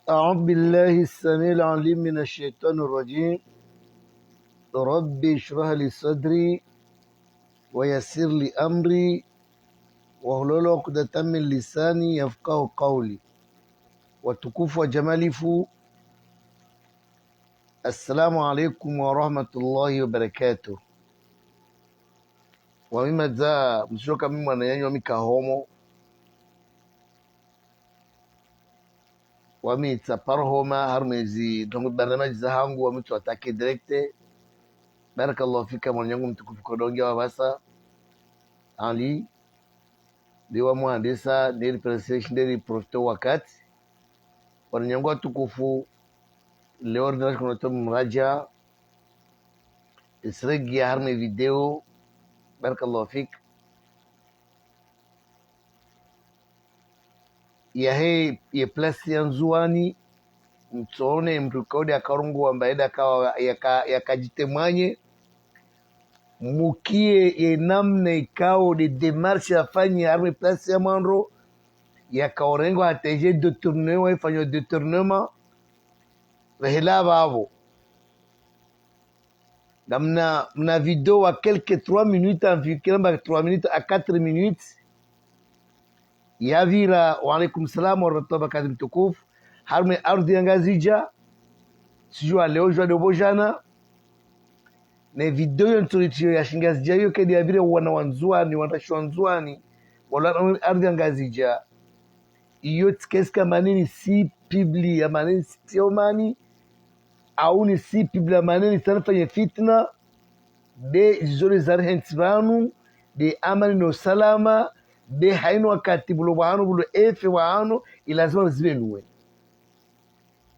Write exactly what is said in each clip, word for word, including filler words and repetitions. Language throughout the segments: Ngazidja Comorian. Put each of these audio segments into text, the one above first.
أعوذ بالله السميع العليم من الشيطان الرجيم. رب اشرح لي صدري ويسر لي أمري واحلل عقدة من لساني يفقهوا قولي. Watukufu wa djamalifu, assalamu alaikum wa rahmatullahi wa barakatuh. Wami madza mshoka mi mwananyanyu wami Kahomo. Wami tsa parhoma harumwa ezi ndrongoo barnamaji zahangu, wami tsu attaquer direct. Barakallahu fika mwananyangu mtukufu Kodonge wa pvasa. Ali, ndiwa mwandisa, nderi pressé, nderi profité wakati. Wananyangu watukufu, leo rinashikuna to mraja. Isiregi ya harumwa video. Barakallahu fik. Yahe ye place ya Ndzuwani, mtsone mndru kaudi akarongowa amba eda akawa yaka, yaka djitemwanye. Mukiye ye namna ikao de démarche yafanya harumwa place ya mwando, yakaorengwa hata idje détournement, ifanywa détournement. Pvahela pvapvo. Ngamna, mna video wa quelques trois minutes, amfikira mba trois minutes à quatre minutes. Yapvira, wa alaikum salam wa rahmatullahi wa barakatuh, mtukufu. Harumwa ardhi ya Ngazidja. Sijua leo, jua de pvo djana. Ne video yo ntsu ritiyo ya shingazidja yo kedi yapvira wana wa Ndzuwani, wandrashi wa Ndzuwani, wala ardhi ya Ngazidja. Iyo tsi kesi ka maneni si publie, maneni si tiyo mani, au ni si publie maneni sana fanye fitna, de zizole zari hentsi pvanu, de amani no salama, de haina wakati bulo pvanu, bulo effet pvanu, ilazima zibenuwe.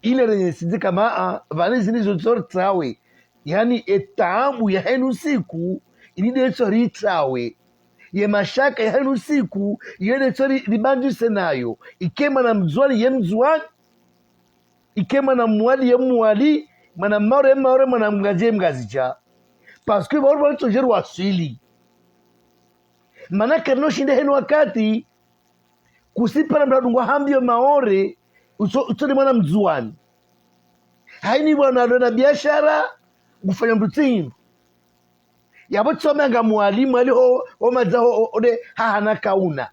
Ile renye sidzi kama a, pvani zini zo zori trawe. Yani, e taabu ya henu siku, ini de tsori trawe. Ye mashaka ya henu siku, iyo de tsori ribanduse nayo. Ike mwana Mndzuwani ye Mndzuwani. Ike mwana Mwali ye Mwali. Mwana Maore ye Maore, mwana Mngazidja ye Mngazidja. Parce que pvao pvao tsojeri waswili. Mana karino shinda henu wakati, kusipara mndru adungwa hambiyo Maore, utso, utso de mwana Mndzuwani. Haini bwana ndo na biashara, ngufanya mndru tsi hindru. Yapvo tsome anga Mwali, Mwali ho, ho madza ho, ho, ho de hahana kauna.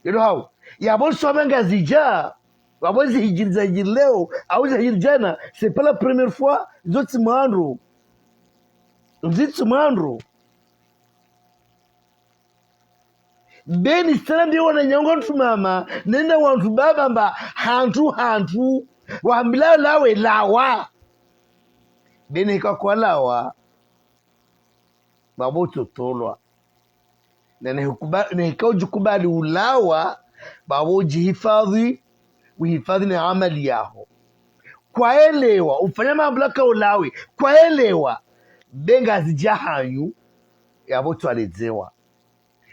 Yelo hau. Yapvo tsome Ngazidja, wapvo zihijiri za hijiri leo, au zihijiri djana, c'est pas la première fois, zo tsi mwando. Zi tsi mwando. Beni sana ndiwo wananyangu wantru mama, nena wantru baba mba, hantru, hantru, wahambila lawe, lawa. Beni hika kwa lawa, pvapvo utsotolwa. Na nehikuba-, nehika udjikubali ulawa, pvapvo udjihifadhi, uhifadhi ne amali yaho. Kwaelewa, ufanya mambo laka ulawe, kwaelewa, be Ngazidja hanyu, yapvo twaledzewa.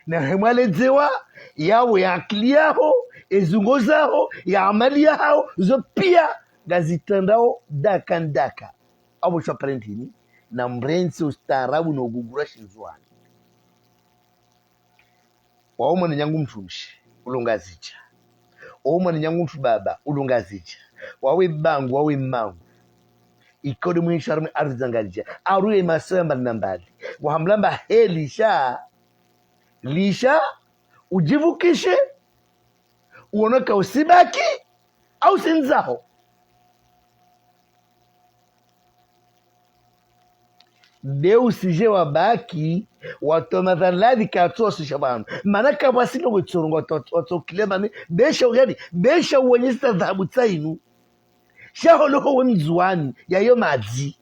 Na hemwaledzewa, yawo ya akili yaho, ezungo zaho, ya amali yaho, zo pia, ngazitrendao daka ndaka. Apvo shwa parentini, na mrentsi ustaarabu no gugura shindzuwani. Wawe mwananyangu mtrumshe, ulo Ngazidja. Wawe mwananyangu mtrubaba, ulo Ngazidja. Wawe bangu, wawe mangu. Ikao de mwenshi harumwa ardhi za Ngazidja. Aruye masoya mbali na mbali. Wahambila mba he lisha. Lisha, udjivukishe, uonoka usibaki, au sindzaho. De usije wabaki, watoma dhalali katsu wasisha pvanu. Mana kapvwasina wetsorongo watso, watso kilemani, besha ugani, besha uwanyisa dhahabu tsainu. Sha holoho we Mndzuwani, yayo madzi.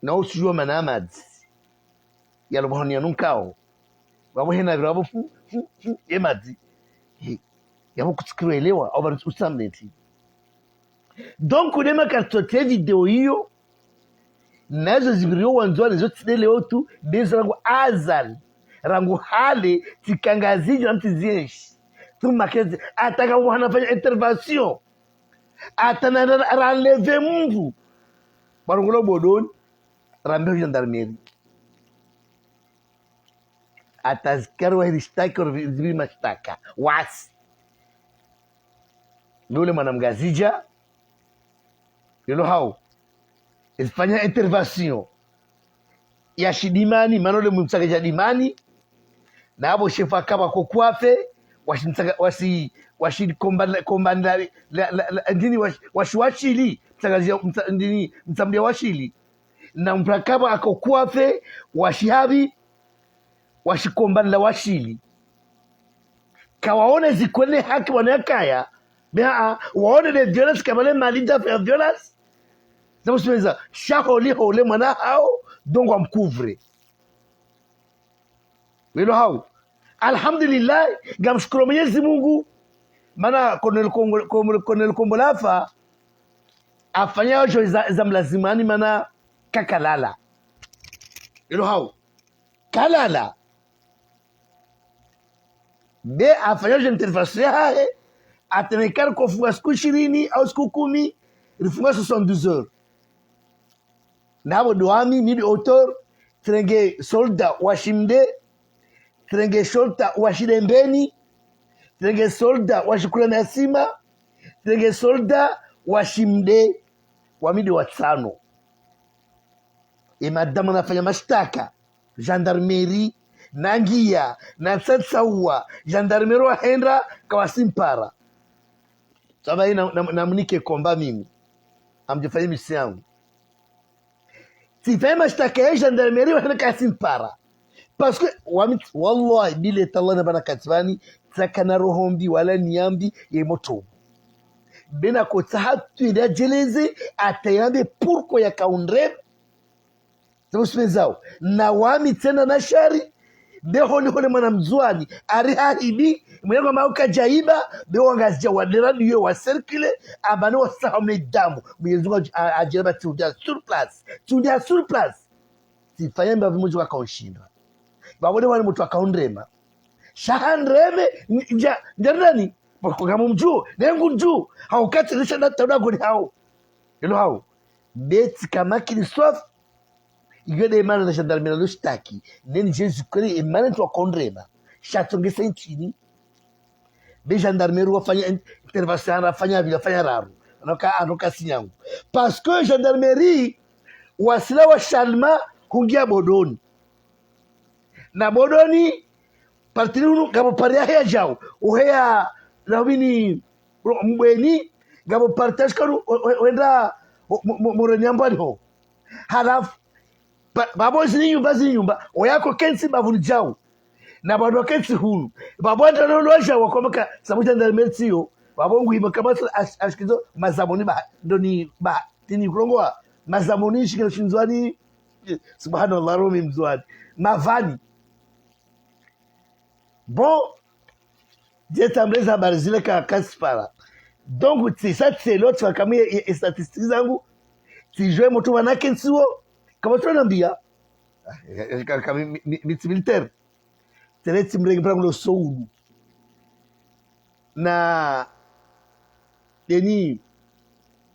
Na usijua mana madzi. Yalo pvahoni yanu nkao. Pvapvo hena pvira pvapvo fu, fu, fu, ye madzi. He. Yapvo kutsikiro elewa, au pvanu usamneti. Donc, ulema kartsote video iyo, nazo zipviriyo Wandzuwani zo tsi de leo tu, bezo rangu azali, rangu hale, tsika Ngazidja na mtsi zienshi. Tumakeze, ataka uhana fanya intervention. Ata na ra, ra enlever mndru. Barongolo bodoni, rambe gendarmerie. Ata zikari wa hiri shtaki, wa zibi mashtaka. Wasi. Nole mwana Mngazidja. Lelo hau. Ezifanya intervention. Ya shidimani, mana ole mtsaka ya dimani. Na abo shefu akaba ko kwafe, washi mtsaka, washi, washi komba, komba la, la, la, la, ndini washi, washi washili, mtsaka ya, mtsa-, ndini, mtsambi ya washili. Na mtrakaba ako kwafe, washi habi, washi komba la washili. Kawaone zikwene haki wana yakaya. Bea, waone le violence kabale mali da ya violence. Zamusimeza, sha holi hole mwana hao, donc wa mcouvre. Welo hau. Alhamdulillah, ngamshukuru Mwenyezi Mungu. Mana Colonel Kongo, Kongo, Colonel Kombo lafa, afanya ojo za, za mlazimani mana kakalala. Welo hau. Kalala. Be afanya ojo intervention yahahe, atenekana kofunga siku ishirini au siku kumi, rifunga soixante-douze heures. Nabo ndo wami, mi ndo auteur, tsirenge soldat wa Shimde, tsirenge soldat wa Shidembeni, tsirenge soldat wa Shikula na Sima, tsirenge soldat wa Shimde, wami ndo wa tsano. E madama nafanya mashtaka, gendarmerie, nangia, na tsatsaua, gendarmerie wahenda, kawasimpara. Saba ina, na, na munike komba mimi. Amjifanye misi yangu. Tsifanye mashtaka ya gendarmerie wahenda kawasimpara. Parce que, wami, wallahi, bile tallah na bana katsibani, tsakana roho mbi, wala nia mbi, ye moto. Bena kotsa hatu ya djeleze, atayambe pourquoi ya kaundre, zamusimezao. Na wami tsena na shari, be holi hole mwana Mndzuani, ari hahibi, mwenye kwa mauka jaiba, be Wangazidja wa dera diyo wa circule, abane wa saha mne damu, Mwenyezi Mungu a-, ajiraba tsiundia sur place, tsiundia sur place. Tsifanya mbavi mudji wakaunshindwa. Babone wani mutru wakaundrema. Shahandreme, n-, nja, nja nani? Poko kama mdju, nengu ndju, haukati lisha na tauna goni hao. Ilo hao. Betsi kama Christophe, iyo de mana na gendarmerie lo shitaki. Neni Jésus Christ, e mana ntsu wakaundrema. Shatsongesa intini. Be gendarmerie wafanya in-, intervention, wafanya bila, wafanya raru. Anoka, anoka sinyangu. Parce que gendarmerie, wasila wa Shalma, hungia Bodoni. Na Bodoni, parti ni unu, ngapvo parti ya heya djau. Uheya, na ubini, Mbweni, ngapvo parti ya shikanu, u-, u-, wenda, u-, mu-, mu-, Moroni ambwani ho. Halafu, ba-, babo zini nyumba, zini nyumba, oyako kentsi bavuni djau. Na bado kentsi hunu. Babo anda lolo djau, wakomaka, sabu gendarmerie tsiyo. Babo nguhima kama sa-, ash-, ashikizo, mazamoni ba, ndoni ba, tini kulongoa. Mazamoni shikilo shindzwani. Subhanallah, romi Mndzuani. Mavani. Bon, dje tambe za habari zile ka, kasipara. Donc, tsi sa tselo, tsi kama ye, ye, ye statistiques zangu. Tsi jwe mutru wana kentsi wo. Kama tsi wanambia. Ah, ya, ya, ka, ka, mi, mi, mi, mi tsi militaire. Tsele tsi mrenge prangu lo soulu. Na, deni,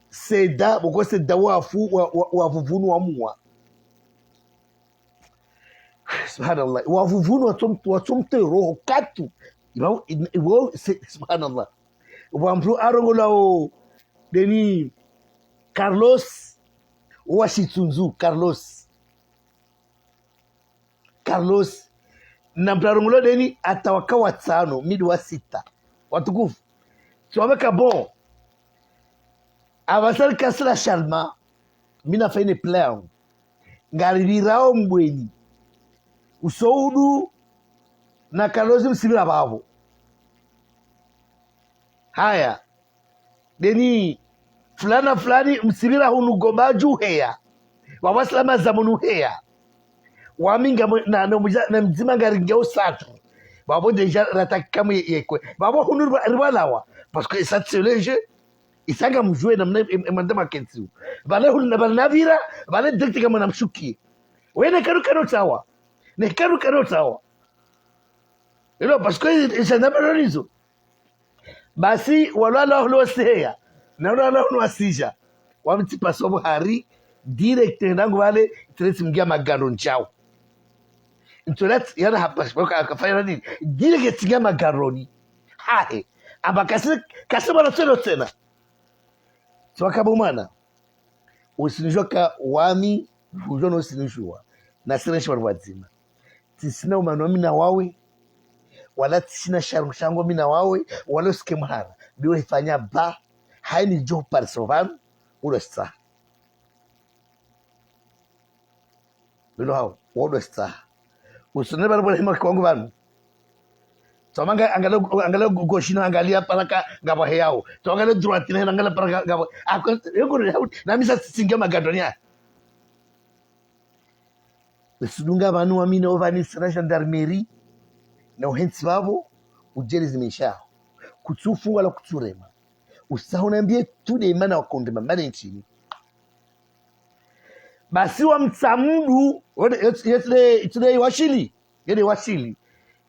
seda, boko seda wafu, wa, wa, wa vuvunu wa muwa. Subhanallah. Wavuvunu watsom-, watsomte roho katu. Iwa, iwa, se-, subhanallah. Wambru arongola o, deni Carlos, wa Shitsunzu, Carlos. Carlos. Na mdru arongola deni, ata waka watsano, mi ndo wa sita. Watukufu. Tsiwabeka bon. Avasali kasila Shalma. Mi nafanya plan. Ngaribirao Mbweni. Usoudu na Kalozi msibira babo. Haya. Deni fulana fulani msibira hunu Gombadju heya. Wabasila mazamunu heya. Wami nga mwe-, na, na, mdja-, na mdzima ngaringia usatu. Babo déjà rataka kamwe ye-, yekwe. Babo hunu riba-, ribalawa. Parce que ça, c'est le jeu. Isanga mjue namna em-, em-, emanda makentsi. Bale hunu na bale navira, bale direct kama namshukie. Wene karu karu tawa. Ne karu karu tawa. Elo, parce que, isa na balo nizo. Basi, walwala hulu wasiheya. Na walwala hulu wasija. Wamtsi paso buhari, direct ndangu bale, tresi mgia magaro njao. Ntsolat, yana hapa, shipaka, akafanya nini? Direct ngia magaroni. Hahe. Amba kasi, kasi mwana tsena tsena. Tsi wakabo mwana. Usinidjuwa ka wami, udjuwa no usinidjuwa. Na sirenshi wanu wadzima. Tsisina umano wami na wawe. Wala tsisina sharungu shangu mi na wawe. Wala usike mhara. Biwe hifanya ba. Haini djo pariso vanu. Ulo sitsaha. Bilo hao, wodo sitsaha. Usone bari bora hima kwangu vanu. Tsoma anga-, angalia, angalia gauche na angalia paraka ngapvo heyao. Tsoma angalia droite na angalia paraka ngapvo. Ako, yoko, na mi sa tsingia magadoni ya. Usudunga vanu wami na uvani sina gendarmerie. Na uhentsi vavo, udjeli zimeisha. Kutsufu wala kutsurema. Usaho nambie tu de mana wakonde mambane ntsini. Basi wa Mtsamdu, wode, yet-, yet-, de, itude iwashili, yede washili.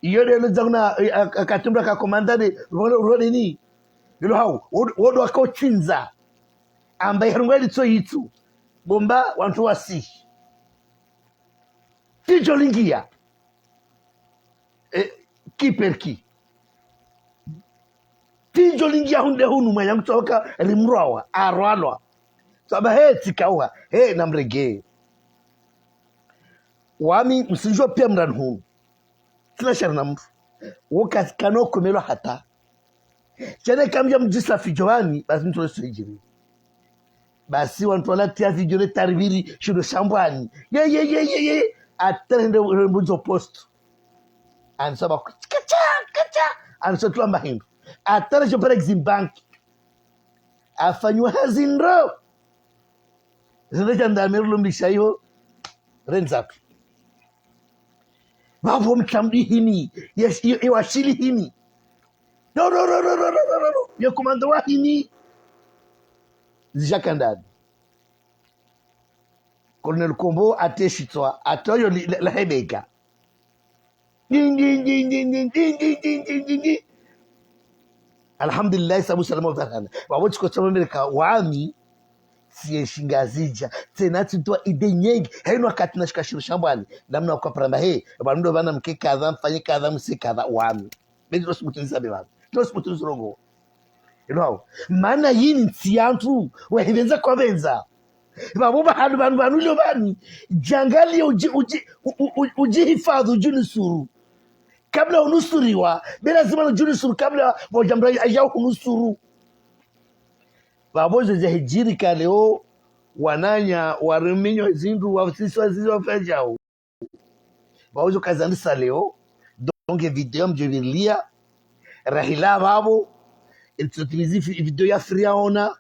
Iyo de lodza kuna, eh, a-, a-, katumba ka komanda de, rode, rode ni. Bilo hao, wod-, wodo wako tsindza. Amba iharungu eli tso yitsu. Bomba, wantru wasi. Fidjo lingia. Eh, qui per qui. Fidjo lingia hunde hunu mwenye kutsoka rimrwawa, arwalwa. Tsamba he tsikauha, he namrege. Wami msinjwa pia mrani hunu. Tsina shari na mndru. Woka kano komelwa hata. Tsene kamdja mdjisa fidjo vani, basi mtole sijiri. Basi wantru wala tia fidjo le tariviri, shindo shambwani. Ye, ye, ye, ye, ye. Atare hende rembuzo posto. Ansa ba kacha, kacha. Ansa tuamba hindru. Atare jo pere Exim Bank. Afanywa hazi ndro. Zende gendarmerie lumbisha iyo. Rendza pi. Vavo Mtsamdu hini. Yes, iyo, iyo washili hini. No, no, no. Ye komando wa hini. Zija kandani. Colonel Kombo ateshitswa, atoyo li-, la, la hebeka. Ding, ding, ding. Alhamdulillah, sabu salama wa farhana. Wabo tsiko tsama mereka wami, siye shingazidja. Tsena tsintwa ide nyengi. Heno wakati na shika shiru shambwani. Namna kwa paramba he. Wando vana mke kadha, mfanye kadha, mse kadha, wami. Bezi rosi mutuni sabe vami. Rosi mutuni surongo. Ilo hao. Mana yini ntsi yantru, wahivenza kwa venza. Vavo vahanu vanu vanu ilo vani. Djangalie udji, udji, u-, u-, u-, udjihifadhu, udjinusuru. Kabla unusuriwa, be lazima udjinusuru kabla vodja mdru aja hunusuru. Vavo zo zahidjiri ka leo, wananya, waruminyo zindru, wasiswa zizo wafanyao. Vavo zo kazandisa leo, donc video mdjovirilia, rahila vavo, ilitsotimizi fi-, video ya Firauna,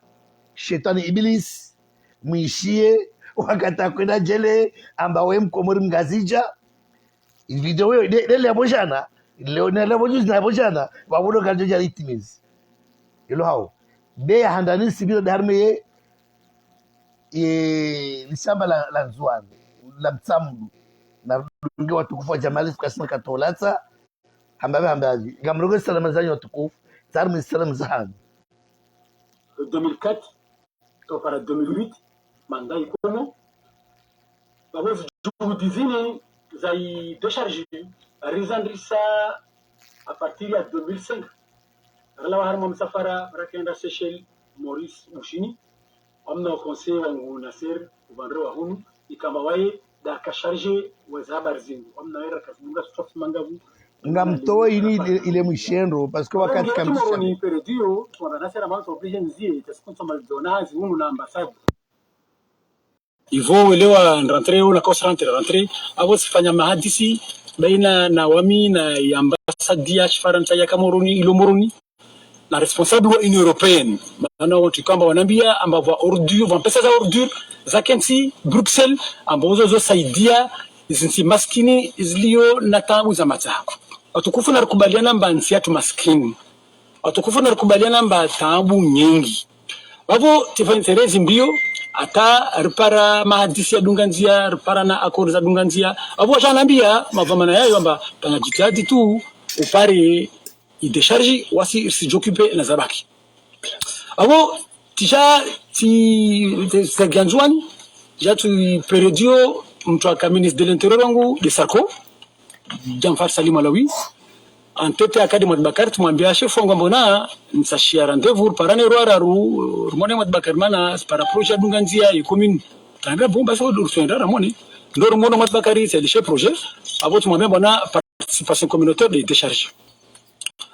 shetani Iblis, mwishiye, wakati akwenda djele, amba we Mkomori Mngazidja. Video yo, de, de leo djana, leo, ne leo juzi na djana, vavo ndo kadjo dja itimizi. Ilo hao. Be ya handani sibira darme ye, ye, lishamba la, la Ndzuani, la Mtsamdu. Na runge watukufu wa Jamali, fukasina katolatsa, hamba be hamba azi. Ngamrongo salama zanyu watukufu, tsarmi salama zahanyu. Deux mille quatre, to para deux mille huit, manda ikomo. Vavo zijuhudi zini za i décharge, rizandrisa à partir ya deux mille cinq. Ralawa harimwa msafara, rakenda Seychelles, Maurice, Bushini. Wamna wa conseiller wangu Nasser, uvandre wa hunu, ikamba waye, da ka chargé wa za habari zinu. Wamna wera kazidunga sitofu mangavu. Ngamtowe ini ile, ile mwishendo, parce que wakati kamsha. Moroni perdu, tuwanda Nasser, ambazo obligé nzie, tasikunso malizona, zinu na ambassade. Ivo welewa rentrée, ona kos rentrée, rentrée. Avo sifanya mahadisi, baina na wami na ya ambassade ya Shifarantsa ya ka Moroni, ilo Moroni. Na responsable wa Union Européenne. Mana wantru ikamba wanambia, amba vwa ordure, vwa mpesa za ordure, za kentsi, Bruxelles, amba uzo zo saidia, izi ntsi maskini, izilio na taabu za matsaha. Watukufu narikubaliana amba ntsi yatru maskini. Watukufu narikubaliana amba taabu nyengi. Vavo, tifanya nserezi mbio, hata ripara mahadisi ya dunga ndzia, ripara na accord za dunga ndzia. Vavo, wajanambia, mavamana yayo amba, pana jitihadi tu, upare i décharge, wasi si j'occupe na zabaki. Vavo, tisha, ti, ti, ti, Ndzuani, ja tu perdu, mtru aka ministre de l'Intérieur wangu, de Sarko, Djanfar Salim Alaoui. en tête ya Kadi Mwad Bakari, tumwambia shefu wangu amba ona, ntsashiya rendez-vous, riparane rwararu, rumone Mwad Bakari mana, sipara projet ya dunga ndzia, ye commune. Tamba bon, basi, o, rutswenda ramone. Ndo rumono Mwad Bakari, c'est le chef projet. Apvo tumwambia amba ona, participation communautaire de décharge.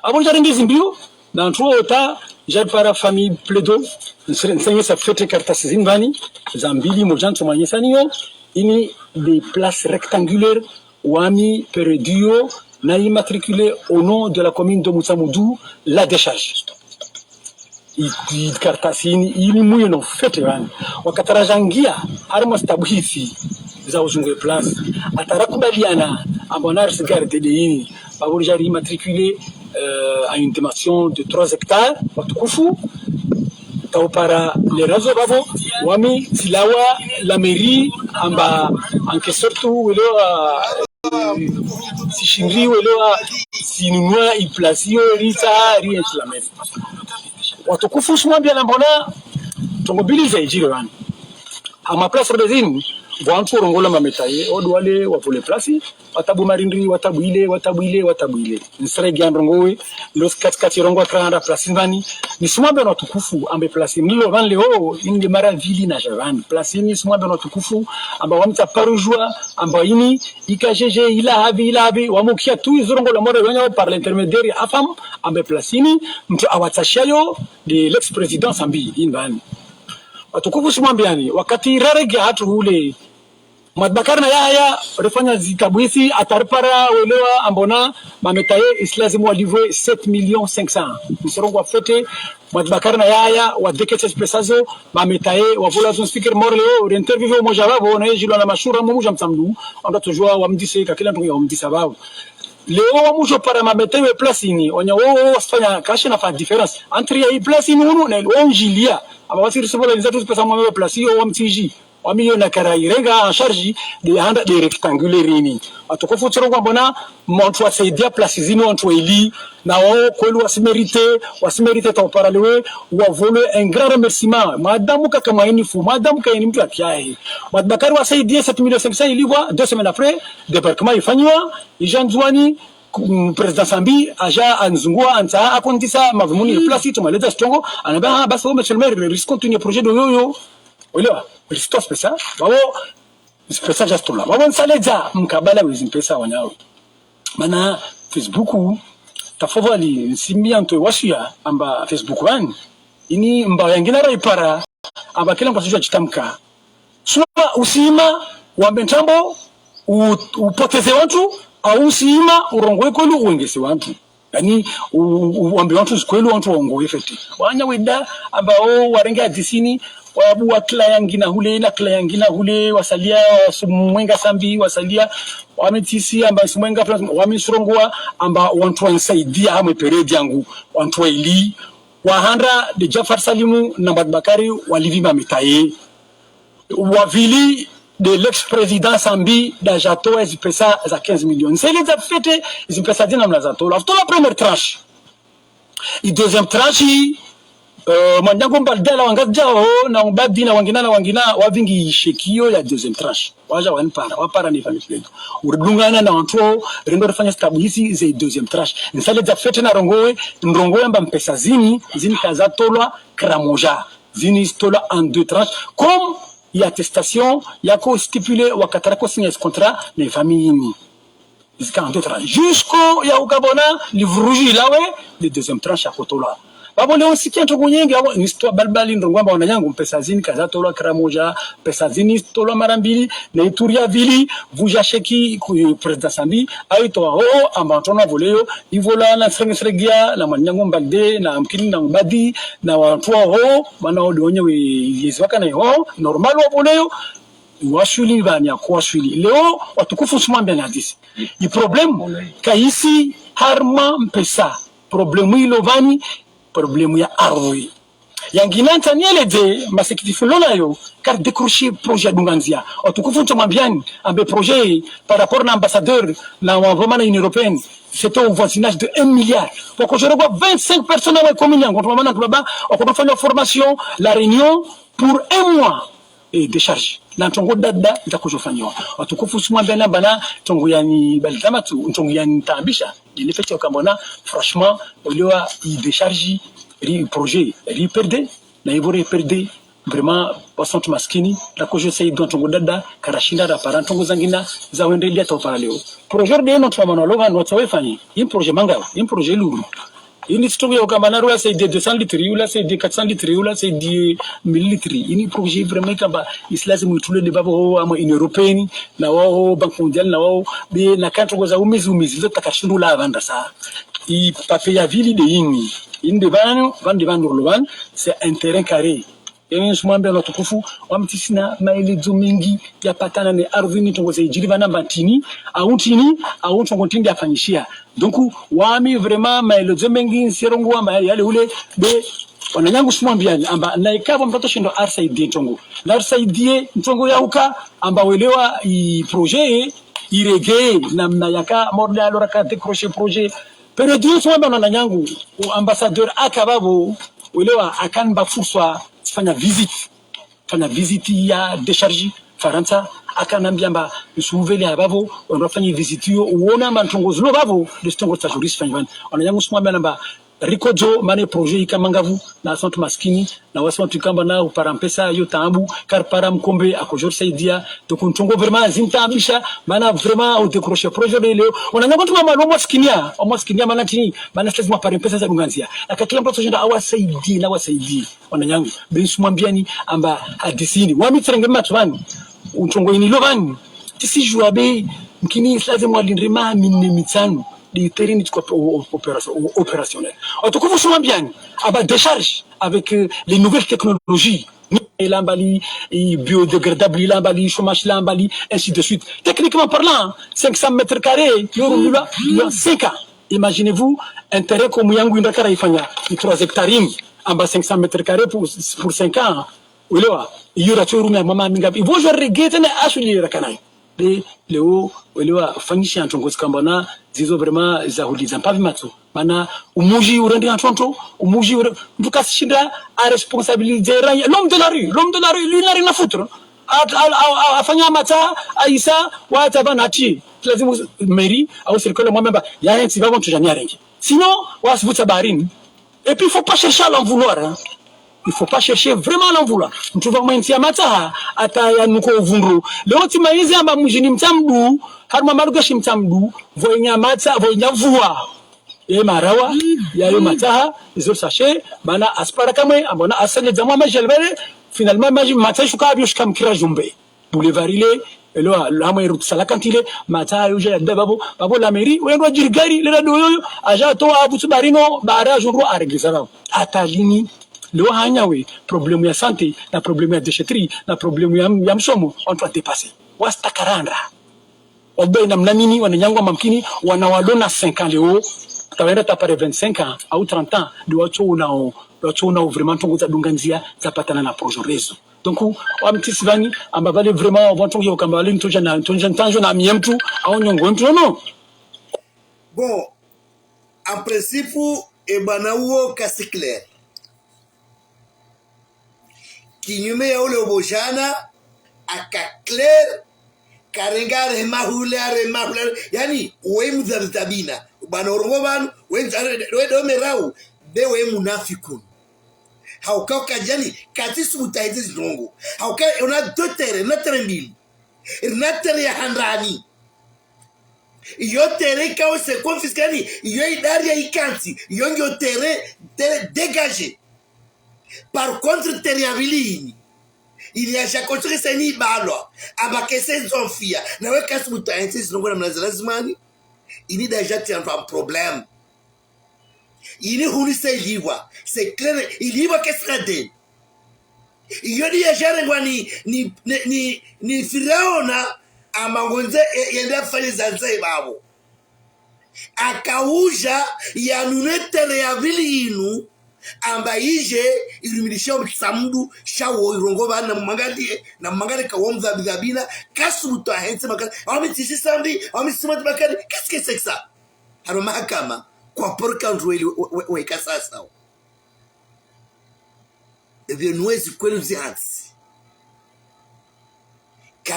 Apvo djari ndizi mbio, na ntru ota, djari para famille Pledo, nsre-, nsenyesa fete kartasi zini vani, za mbili, moja ntsomwanyesa niyo, ini des places rectangulaires, wami période iyo, na immatriculé au nom de la commune de Mutsamudu, la décharge. I, i kartasi ini, ini mwiyo no fete vani. Wakati radja ngia, harimwa stabuhisi za uzungu e place. Hata rakubaliana, amba ona risi garde de ini. Pvapvo djari immatriculé, euh, à une dimension de trois hectares, watukufu. Taupara le razo pvapvo, wami tsilawa la mairie, amba en quelque sorte, welewa, euh, tsishindri, welewa, tsinunua i place iyo, ritsa, rientsi la mairie. Watukufu, simwambia amba ona, trongo mbili za idjiri vani. Ama place rode zini, wantru warongoa mametaye, odo wale wavole place, watabu marindri, watabu ile, watabu ile, watabu ile. Nsirege ndrongo we, lo katikati rongoa kranda place vani. Nisimwambia ona watukufu, amba place nilo vani leo, inde mara vili nadja vani. Place ini simwambia ona watukufu, amba wami tsaparo djua, amba ini, ika jeje, ila havi, ila havi, wamukia tu izo rongoa la more, wanya par l'intermédiaire ya AFAM, amba place ini, mtru awatsashiayo, de l'ex-président Sambi, ini vani. Watukufu simwambiani, wakati rarege hatru hule, Mwad Bakari na Yahaya, rifanya zitabuhisi, hata ripara welewa amba ona, mametaye, isi lazimu walivwe sept millions cinq cents. Nisirongoa fete, Mwad Bakari na Yahaya, wadeketse zi pesa zo, mametaye, wavola zo nsikiri more leo, uri interview moja pvapvo, na yejilwa na mashura, mumudja Mutsamudu, anda tujua wamdise, kakila ndrongo ya wamdisa pvapvo. Leo wamudjo para mametaye we place ini, wanya wo, wo, wasifanya, kashina fa différence. Entre ya i place ini unu, na wo ndjilia, amba wasi risivola niza tu zi pesa mwa we place iyo, wamtsiji. Wami iyo nakara irenga en charge de handa de rectangulaire ini. Watukufu tsirongoa amba ona, mtru wasaidia place zini wantru waili, na wao kweli wasi mérité, wasi mérité taupara lewe, wavole un grand remerciement. Madamu kaka mwainifu, madamu ka ini mtru akiahe. Mwad Bakari wasaidia sept millions cinq cents ilipvwa, deux semaines après, débarquement ifanyiwa, idja Ndzuani, ku-, président Sambi, adja anizungua, antsaha, akondisa, madhumuni, place, tumweleza shitrongo, anamba, ah, basi, wo, monsieur le maire, risi continuer projet de yoyo. Welewa, risi toa zi pesa, pvapvo, zi pesa djazitolwa. Pvapvo nsaledza mkabala we zi pesa wanyawe. Mana Facebook, tafadhali, nsimia ntwe wasuya, amba Facebook vani. Ini mbao yangina raipara, amba kila mtru asudjua shitamka. Suwa usima, wambe ntrambo, u-, upoteze wantru, au usima, urongoe kweli, uengese wantru. Yani, u-, u-, uwambe wantru zi kweli wantru waongoe fete. Wanya weda, amba o, warenge hadisi ini, wabu wa kila yangina hule, na kila yangina hule, wasalia, wasumwenga Sambi, wasalia, wamitsisi, amba sumwenga, wamisirongoa, amba wantru wanisaidia, hamwe période yangu, wantru waili, wahanda de Djafar Salimu, na Mwad Bakari, walipvi mametaye. Wavili, de l'ex-président Sambi, da djatoa zi pesa za quinze millions. Nseleza fete, zi pesa zina mna zatolwa. Avutolwa première tranche. I deuxième tranche, euh, Mwananyangu Mbalde la wangazidjao, na Mbadi na wangina na wangina, wavingi sheki iyo ya deuxième tranche. Wadja wanipara, wapara ni famille yetu. Uridungana na wantru, rendo rifanya stabuhisi ze deuxième tranche. Nsaledza fete narongoe, nrongoe amba mpesa zini, zini kazatolwa kramoja. Zini zitolwa en deux tranches, comme ya attestation yako stipulé wakati rako signer ce contrat ne famille ini. Zika en deux tranches. Jusqu'au ya uka amba ona livre rouge ilawe, le deuxième tranche yakotolwa. Pvapvo leo nsikia ntrongo nyengi, pvapvo ni histoire balibali, ndrongo amba wananyangu, mpesa zini kazatolwa kramoja, mpesa zini zitolwa mara mbili, na ituri ya vili, vudja sheki ku président Sambi, aitoa ho, amba wantru wavoleyo, ivola na Srenge Sregia, na Mwananyangu Mbalde, na mkini na Mbadi, na wantru waho, mana ode wenyewe yezi wakana iho, normal wavoleyo, waswili vani yako waswili. Leo, watukufu simwambia ni hadisi. I problème, kaisi harumwa mpesa. Problème ilo vani, problème ya ardhi. Yangina ntsanieleze, masekitifu lonayo, kari décrocher projet ya dunga ndzia. Watukufu ntsomwambiani, ambe projet, par rapport na ambassadeur, na wavomana Union Européenne, c'était au voisinage de un milliard. Wakoshorogwa vingt-cinq personnes à la commune yangu, ntsomwambiani, baba, wakotofanya formation, La Réunion, pour un mois, et décharge. Na ntrongo dada, ntakojofanyiwa. Watukufu simwambiani amba na, ntrongo yani balidamatu, ntrongo yani tabisha. Ndo le fait ya ukamba na, franchement, ulewa i décharge, ri projet, ri perdre, na ivo ri perdre, vraiment, wasantru maskini, rakojo saidi wa ntrongo dada, karashinda rapara ntrongo zangina, za hwendelea hata upara leo. Projet de non twa mano lova, no tsawe fanyi, i projet manga, i projet lourd. Ini tsi ntrongo ya ukamba na rula saidi deux cents litres, ula saidi quatre cents litres, ula saidi mille litres. Ini projet vraiment ikamba, isi lazimu itule de babo ho, ama Union Européenne, na wao, Banque Mondiale, na wao, be na ka ntrongo za umizi, umizi, zo takashindu la vanda sa. I papier ya ville de ini. Inde vanu, vande vanu rolo vanu, c'est un terrain carré. Ewe ntsumwambia no watukufu, wami tsisina maelezo mengi ya patana ne ardhwi ni ntrongo za ijiri vana mba ntrini, au ntrini, au ntrongo ntrini ya fanyishiha. Donc, wami vraiment maelezo mengi ntsirongoa ma yale ule, be, wananyangu ntsumwambiani, amba, na ikavo mtoto shindo arisaidie ntrongo. Na arisaidie ntrongo ya uka, amba welewa i projet, irege, namna yaka, morde alors ka décrocher projet. Période yo ntsumwambia wananyangu, o ambassadeur aka vavo, welewa akanimba fursa, tsifanya visite. Fanya visite ya décharge Farantsa, akanambia amba, ntsuvele ha vavo, wandru wafanye visite yo, uona amba ntrongo zilo vavo, de ntrongo tsa jurisi fanyi vani. Wananyangu ntsumwambia namba, rikojo, mana projet ika mangavu, na asantru maskini, na wasi wantru ikamba na upara mpesa, yo taabu, karipara mkombe, akojo risaidia, donc ntrongo vraiment zintaabisha, mana vraiment au décrocher projet de leo. Wananyangu ntsu mama lo maskinia, o maskinia mana trini, mana si lazimu wapare mpesa za dunganzia. Aka kila mtoto shindo awasaidie, na wasaidie. Wananyangu, be ntsumwambiani amba hadisi ini. Wami tsirenge matso vani. Ntrongo ini lo vani. Tsisijua be, mkini si lazimu walindre maha mine mitsanu. De terrain ni tiko opération, opérationnel. Watukufu ntsumwambiani, amba décharge avec, euh, les nouvelles technologies. Ilambali, i biodégradable, ilambali, chômage, ilambali, ainsi de suite. Techniquement parlant, cinq cents mètres carrés, yo rumilwa, yo cinq ans. Imaginez-vous, un terrain comme yangu indra kara ifanya, i trois hectares, amba cinq cents mètres carrés pour, pour cinq ans. Ulewa, iyo ratso rumia mama mingapi. Ivo jo regretter na asuli rakanayo. Be, leo, ulewa, fanyisha ntrongo zikamba na, zizo vraiment za huliza mpavi matso. Mana, umuji urende ya ntonto, umuji ure-, mtru kasishinda a responsabiliser ra-, l'homme de la rue, l'homme de la rue, lui n'a rien à foutre. A, a, a, a, afanya matsa, aisa, wa taba nati. Lazimu mairie, au serikali mwambe amba, ya hentsi vavo ntsu jani arenge. Sinon, wasivutsa baharini. Et puis, il faut pas chercher à l'en vouloir, hein. Il faut pas chercher vraiment à l'en vouloir. Mtru va mwentsi ya matsaha, ata ya nuko uvundru. Leo tsi maizi amba mujini Mtsamdu, harumwa malugashi Mtsamdu, voinya matsa, voinya vua. E marawa, ya yo matsaha, izo sachet, mana asipara kamwe, ambona asanye dzamwa maji alvale, finalement maji matsa shuka abio shuka mkira jumbe. Boulevard ile, elo, la mwe route Salakantine, matsa yo ja ya da vavo, vavo la mairie, wendwa jiri gari, lela do yoyo, aja to avutsu barino, bara jundru aregleza vavo. Ata lini, leo hanya we, problème ya santé, na problème ya déchetterie, na problème ya, ya msomo, on doit dépasser. Wasta karandra. Obe namna nini, wananyangu amba mkini, wana walo na cinq ans leo, tawenda tapare vingt-cinq ans, au trente ans, de watso unao, de watso unao vraiment ntrongo za dunga ndzia, za patana na projet réseau. Donc, wami tsisi vani, amba vale vraiment, wantru ngiyo kamba vale ntoja na, ntoja ntanjo na miemtu, au nyongo mtu, non, non. Bon, en principe, e bwana uwo kasi clair. Kinyume ya ule uvo jana, aka clair, karenga are mahule, are mahule, are, yani, we mdhabidhabina. Bwana urongo vanu, we mdha-, are, we do merau, be we munafikun. Hauka uka jani, katsi subutu ahentsi zindrongo. Hauka, on a deux terrains, on a terrain mbili. On a terrain ya handani. Iyo terrain ikao c'est confisqué, yani, iyo idari ya ikantsi, iyo ngiyo terrain, terrain dégagé. Par contre, terrain ya vili ini. Ili ya jakotsokesa ini ibalwa. Amba kese zonfia. Na we kasi buta hentsi zindrongo namna za lazimani. Ini déjà tu as un problème. Ini huni se livre, c'est clair, ilivre que sera de. Iyo ni ya jarengwa ni, ni, ni, ni, ni Firauna, amba ngonze, e, yende afanye za nze vavo. Akauja, yanune terrain ya vili inu, amba ije, irumilishe Mtsamdu, sha wo irongo vanu na mwangalie, na mwangalie ka wo mdhabidhabina, kasi buta hentsi makani, wami tsisi sambi, wami tsisi mati makani, qu'est-ce que c'est que ça? Hano mahakama, kwa porka ndru weli we, we, we, weka sasa. Ebyo nuwezi kweli uzi hantsi.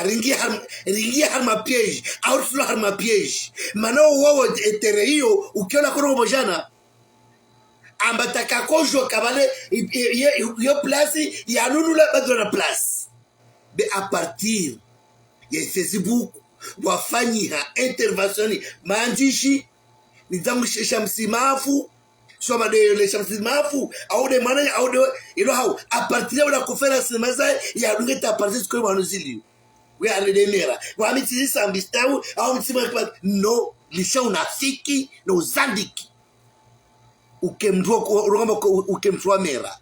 Ringia har-, ringia harumwa piège, au rifulwa harumwa piège. Mana wowo e terrain iyo, ukiona kono mojana. Amba taka kojo kabale, i-, i-, i-, iyo place, yanunula badura na place. Be à partir ya Facebook, wafanyiha intervention, mandzishi, ni zangu sh-, Shamsi Mafu, soma de le Shamsi Mafu, au de mwana, au de, ilo hau, à partir ya ula conférence maza, ya dunge ta partir sikwe manu zili. We ale de mera, wa mitsi sambi stawu, au mitsi ma kwa, no, lisha unafiki, no uzandiki. Uke mndru wa ku-, urugamba ko-, uke mndru wa mera.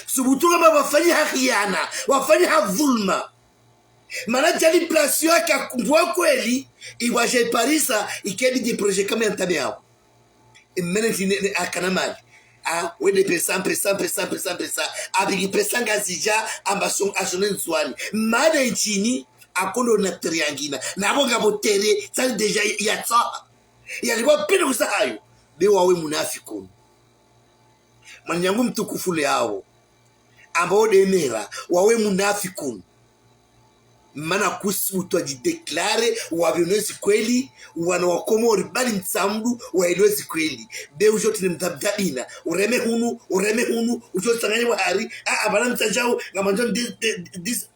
Subutu ngamba wafanyiha khiana, wafanyiha dhulma. Mana djali place yake mndru wa kweli, iwaje parisa, ikebi de projet kama ya ntabe yao. Imene tine, ne, akana mali. A, wende pesa, pesa, pesa, pesa, pesa. Abili pesa Ngazidja, amba son, ashone Ndzuani. Made nchini, akondo na terrain yangina. Na abo ngabo terrain, tsali déjà yatsa. Yali wa pili kusa hayo. Be wawe munafikun. Mwananyangu mtukufu le awo. Amba ode mera, wawe munafikun. Mana kusi utwa dji déclarer, wabionezi kweli, wana wa Komori, bali Mtsamdu, waelwezi kweli. Be ujo tine mtabdabina, ureme hunu, ureme hunu, ujo tsanganye wahari, a, a, bala mtajao, ngamanjo dis-, dis-, dis-,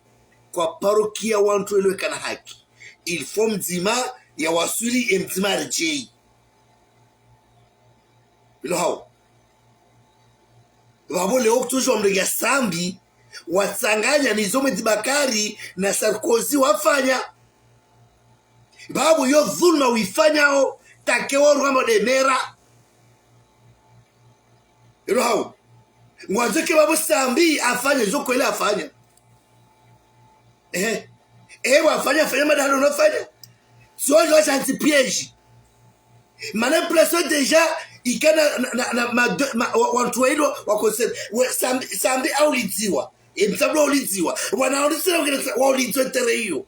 kwa parokia wantru elwe kana haki. Il faut mdzima ya waswili e mdzima R J. Ilo hao. Babo leo kutsujwa mrege ya Sambi, watsanganya nizo Medi Bakari na Sarkozy wafanya. Babo yo dhulma wifanyao, take wo rwamo de mera. Ilo hao. Ngwandzo ke babo Sambi afanya, zo kwele afanya. Ehe. Eh, wafanya, fanya madahalo unafanya. Sio, sio, shanti piège. Mana place déjà, ikana na, na, na, ma, de, ma, wa, wantru wa ilo, wa concert. We, Sambi, Sambi aulidziwa. E, Mtsamdu aulidziwa. Wana aulidziwa, wa ulidziwa terrain iyo.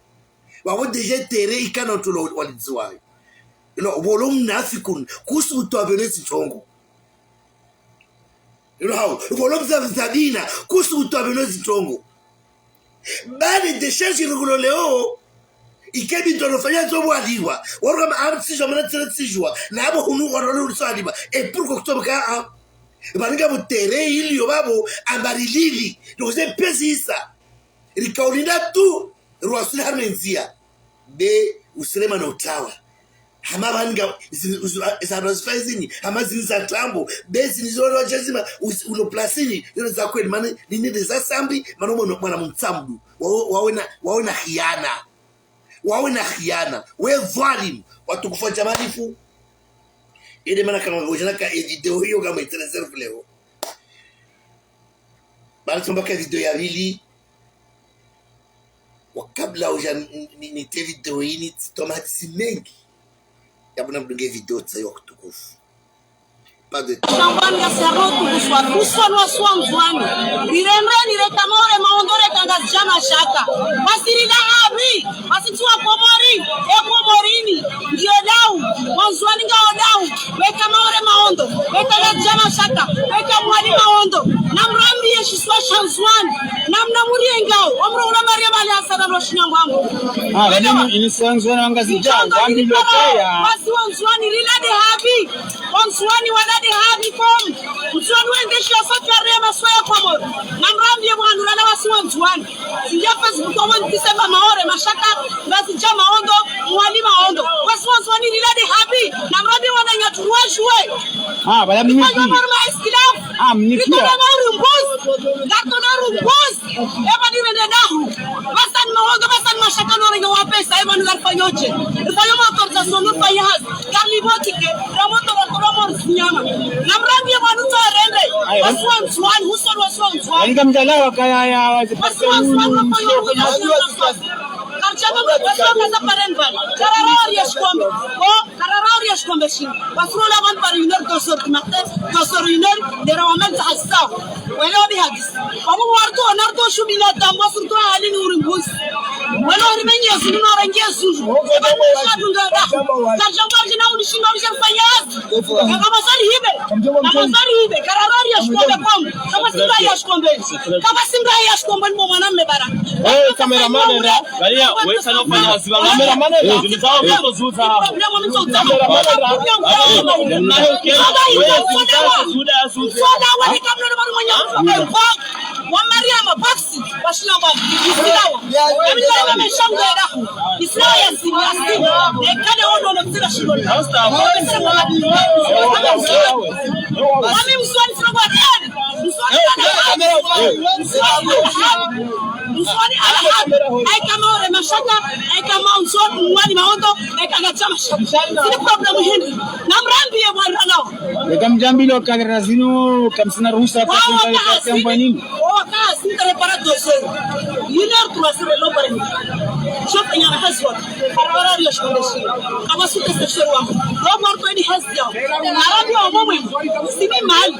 Wawo déjà terrain, ikana wantru wa, walidziwa. Ilo, wolo mnafikun, kusu utwa bene zitrongo. Ilo hao, volo mza-, mzabina, kusu utwa beno zitrongo. Bali décharge regulo leo, ikebi ndo nofanya zo mwaliwa. Waruka ma am tsijwa, mana tsijwa, tsijwa. Na abo hunu warole uliso aliwa. E pourquoi kutoba ka, a? Baninga butere ili yo babo, ambari lili. Ndoze pezi isa. Rikaulinda tu, rwasuli harumwa ndzia. Be, usilema no utawa. Hama baninga, zini, uzu-, a, za, za, zifai zini, hama zini za tambo, be zini zolo jazima, uzi-, ulo plasini, yolo za kweli, mani, nini de za Sambi, mano mwana, mwana Mtsamdu. Wawe, wawe na, wawe na khiana. Wawe na khiana. We dhwalim, watukufu wa jamalifu. Ede mana kama ujana ka e video hiyo kama intereser leo. Bali tsomba ka video ya pvili. Wa kabla uja ni, ni, ni te video ini, tsitoma hadisi mengi. Yabuna mdunge video tsayo watukufu. Pas de temps. Shangwani ya sero tukuswa, kuswa lwa swa Ndzuani. Rirendre, nireka maore maondo, reka Ngazidja mashaka. Wasiri la abi, wasi tsi wa Komori, e Komorini, ndio dau, wa Ndzuani ngao dau, weka maore maondo, weka Ngazidja mashaka, weka Mwali maondo, na mrambi ye shiswa sha Ndzuani, na mna muriengao, omro ula Maria Bali asara lo shinyamwangu. Ah, ini, ini swa Ndzuani wa Ngazidja, zambi lo kaya. Wasi wa Ndzuani, rila de habi, wa Ndzuani wala de habi kom. Ndzuani wende shia safari ya maswa ya Komori. Na mrambi ye mwanurana wasi wa Ndzuani. Sinja Facebook wa wani kisema maore, mashaka, Ngazidja maondo, Mwali maondo. Wasi wa Ndzuani rila de habi. Na mrambi wana nyaturu wa juwe. Ah, bala mniki. Rifanya maruma estilaf. Ah, mniki. Rifanya maruma mbuzi. Gato na rumbuzi. Eba ni rende dahu. Basani maondo, basani mashaka no renga wa pesa. Eba ni rifanya oje. Rifanya ma autorisation, rifanya hazi. Kali botike. Ramoto wa koromo nyama. Na mrambi ye mwanuto rende. Ayo. Wasi wa Ndzuani, huso wasi wa Ndzuani. Yaani kamdala wa kaya ya wazi. Wasi wa Ndzuani, wafanya oje. Karchama mwe wasi wa kaza paremba. Karara ori ya shikombe. Ko, karara ori ya shikombe shi. Wafuro la wan par une heure, deux heures du matin, deux heures, une heure, dera wa menza hasa. Wele wa bi hadisi. Wabo warto, narto shubina tambo surto hali ni urimbuzi. Wala uri menye zulu na rangi ya zulu. Eba mwisha dunga da. Kajamba jina unishinda unisha fanya hazi. Kama sali hibe. Kama sali hibe. Kararari ya shikombe kwangu. Kama simba ya shikombe. Kama simba ya shikombe ni mwanamme bara. Eh, cameraman nda. Balia, wewe sana ufanya hazi. Cameraman nda. Zilizao kwa zuza. Problem wa mtu utama. Problem wa mtu utama. Soda wale kabla na mwenye wa Mariama, boxi, wa shilomba, isilawa. Kami ndio kama shangu ya dahu. Isilawa ya sini, ya sini. Ekade ono no tsira shilomba. Kami mswani sina kwa tani. Mswani ana haki. Mswani ana haki. Mswani ana haki. Aika Maore mashaka, aika Maore mswani, mwani maondo, aika gacha mashaka. Sini problem hindri. Namrambi ya mwana nao. Eka mdjambi lo kadra zinu, kamsina ruhusa, wawa kasinga kahasi, kamba nini? Wawa kahasi, nta repara dozo. Yiner tu wasire lo bare. Shofa nyana hazi wa. Para wala rio shondeshi. Kama sute se sheri wangu. Lo mwarto eni hazi yao. Narabi wa mwe. Simi mali.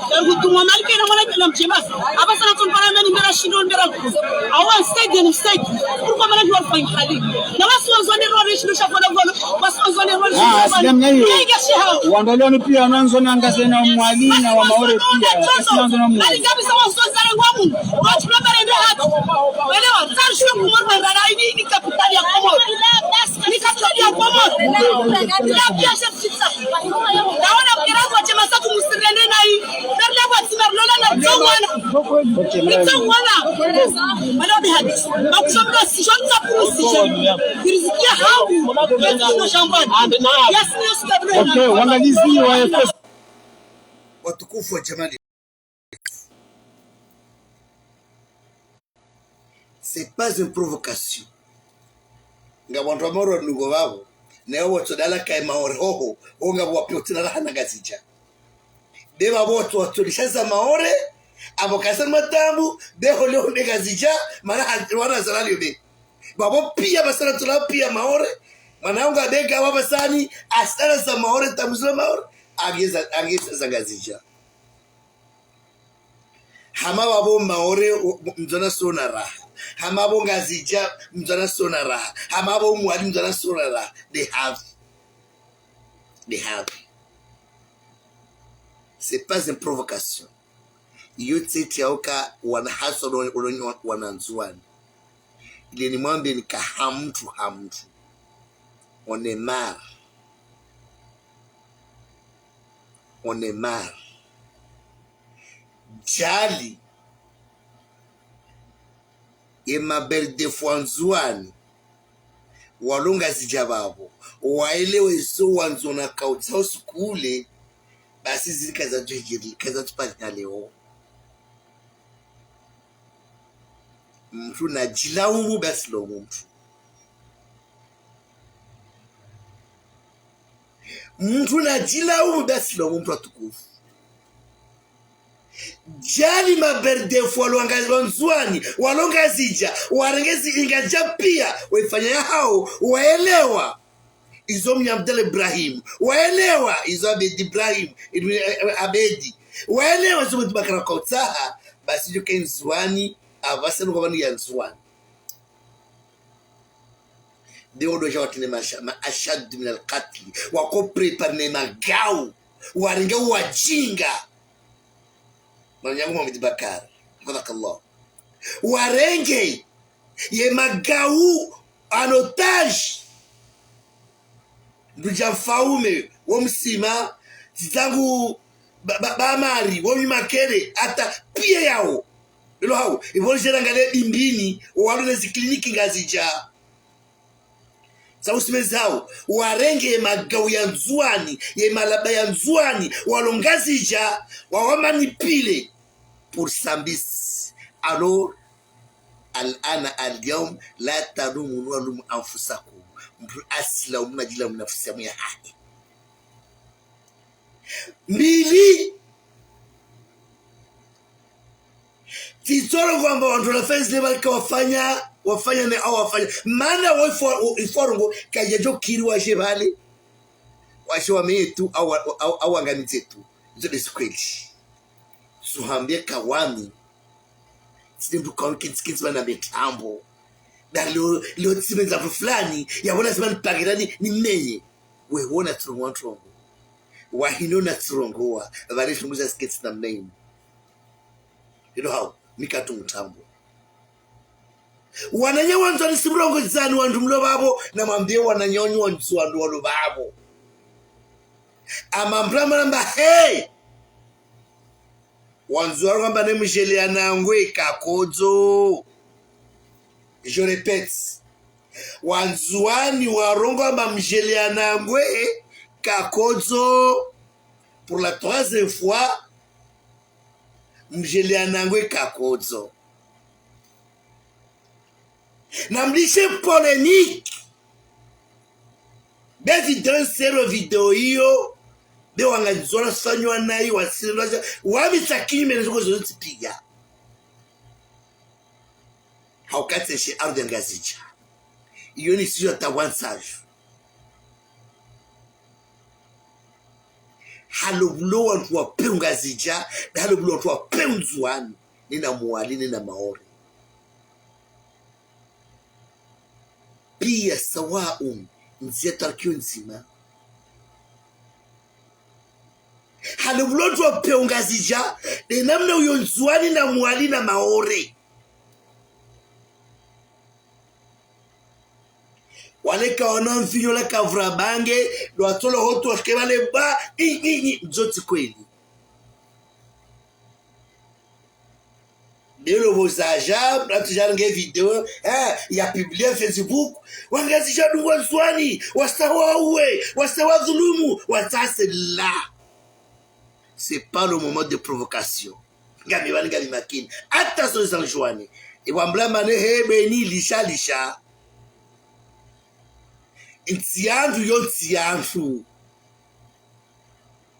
Kutumwa mali kena mwana kena mjema. Aba sana kon para meni mbera shindo mbera kuza. Awa stage ni stage. Kurko mwana hiwa fanya hali. Na wasi wanzoni rori shindo shafona gono. Wasi wanzoni rori shindo shafona. Ah, asilamu na hiyo. Yega shihao. Wandalioni pia wananzoni angaze na Mwali na wa Maore pia. Wasi wanzoni na Mwali. Mali kabisa wanzoni zale ngwamu. Watu na barende hatu. Welewa. Zari shindo kumorwa rara ini, ini kapitali ya Komoro. Ni kapitali ya Komoro. Ni kapitali ya Komoro. Naona mkirazi wa chama satu musirende na hii. Berle kwa tima lola na mtongwana. Mtongwana. Wala bi hadisi. Makushamra si shonza puru si shonza. Kirizikia hau. Yasi no shambani. Yasi no shambani. Okay, wangalizi wa F S. Watukufu wa jamani. C'est pas une provocation. Nga wandru wa Maore nugo vavo, na yo watsodala kaye Maore hoho, o nga wapi otsina raha na Ngazidja. Be vavo watso, watsolisha za Maore, avo kasani matambu, be ho leo be Ngazidja, mana ha, wana zalali yo be. Vavo pia vasana tsola pia Maore, mana yo nga be ga vavo vasani, asana za Maore, tambu za Maore, angeza, angeza za Ngazidja. Hama vavo Maore, o, Mndzuani asona raha. Hama vavo Ngazidja, Mndzuani asona raha. Hama vavo Mwali, Mndzuani asona raha. Nde havi. Nde havi. C'est pas une provocation. Iyo tsi eti ya uka wana haswa wana, wana, wana Ndzuani. Ile nimwambe nika ha mndru, ha mndru. On est marre. On est marre. Djali. Ye ma bailleurs de fonds wa Ndzuani. Walo Ngazidja vavo. Waelewe zo wandzo na kautsa usiku ule. Basi zili kaza djwedjeri, kaza tupanya leo. Mndru nadjilaumu basi lo mndru. Mndru nadjilaumu basi lo mndru watukufu. Djali ma bailleurs de fonds wa Lwanga-, wa Ndzuani, walo Ngazidja, warenge zi Ngazidja pia, waifanya ya hao, waelewa. Izo Mnyi Abdallah Ibrahim, waelewa, izo Abedi Ibrahim, Ibn, eh, eh, Abedi, waelewa, izo Abedi Bakara kautsaha, basi djo ke Ndzuani, avasa nuko vanu ya Ndzuani. Nde wo ndo dja watrende masha-, ma ashaddu min al-qatl. Wako préparer ne magau. Warenge wajinga. Mwananyangu Mohamed Bakar. Hafidhaka Allah. Warenge ye magau en otage. Ndudja Mfaume, wo Msima, Titsangu ba, ba, ba Mari, wo Mnyi Makere, hata pia yao. Lelo hao, ivo nidjera ngale Bimbini, walo ne zi clinique Ngazidja. Za usime zao, warenge ye magau ya Ndzuani, ye malaba ya Ndzuani, walo Ngazidja, wa, wa manipuler pour Sambis. Alors, al-ana, al-yawm, la talumu, walumu anfusakum. Mndru asilaumu, nadjilaumu nafusi yahahe. Mbili, tsitsolo ngwamba wandru wanafanya zile vali ka wafanya, wafanya ne au wafanya. Mana wa ifo-, ifo rongo, kayadjo kiri washe vale. Washe wame yetu, au, au, au wangani zetu. Izo nde zi kweli. Tsuhambie ka wami, Tsi mndru kauni kintsi kintsi mana mitrambo. Nda leo, leo tsimendza mndru fulani, yapvo lazima nipangirani, nimenye. We huona tsirongoa ntrongo. Wahino na tsirongoa, pvale shunguza siketsi namna inu. Ilo hao, mi katsu mtrambo. Wananya wa Ndzuani tsi mrongodzani wandru mlo pvapvo, namwambie wananya wanyu wa Ndzuani walo pvapvo. Ama mndru amwamba, hey! Wandzuani wamba ne mdjele ya nangwe kakodzo. Je répète. Wandzuani warongoa wamba mdjele ya nangwe kakodzo. Pour la troisième fois, mdjele ya nangwe kakodzo. Namlishe polémique. Be vidéo nsero vidéo iyo. Be wangandzuani wasifanywa nayi wasirendwa sha. Wami tsakinyume na shoko zozo tsipiga. Hauka tseshe ardhi ya Ngazidja. Iyo ni sujet ya tawansajo. Halo pvulo wandru wa peu Ngazidja, nda halo pvulo wandru wa peu Ndzuani, nina Mwali, nina Maore. Pia sawaun, ndzia tarkiyo ndzima. Halo pvulo wandru wa peu Ngazidja, nde namna uyo Ndzuani na Mwali na Maore. Wale kawana mvinyo la kavura bange, ndo watolo hotu washike pvale ba, i, i, i, mdzotsi kweli. Leo pvo zaja, mndru atsuja nge vidéo, eh, ya publie Facebook, wangazidja dungwa Ndzuani, wasa wauwe, wasa wadhulumu, wasa sela. C'est pas le moment de provocation. Ngami pvani ngami makini. Attention za Ndzuani. Iwambula mane he beni lisha lisha. Ntsi yandru yo ntsi yandru.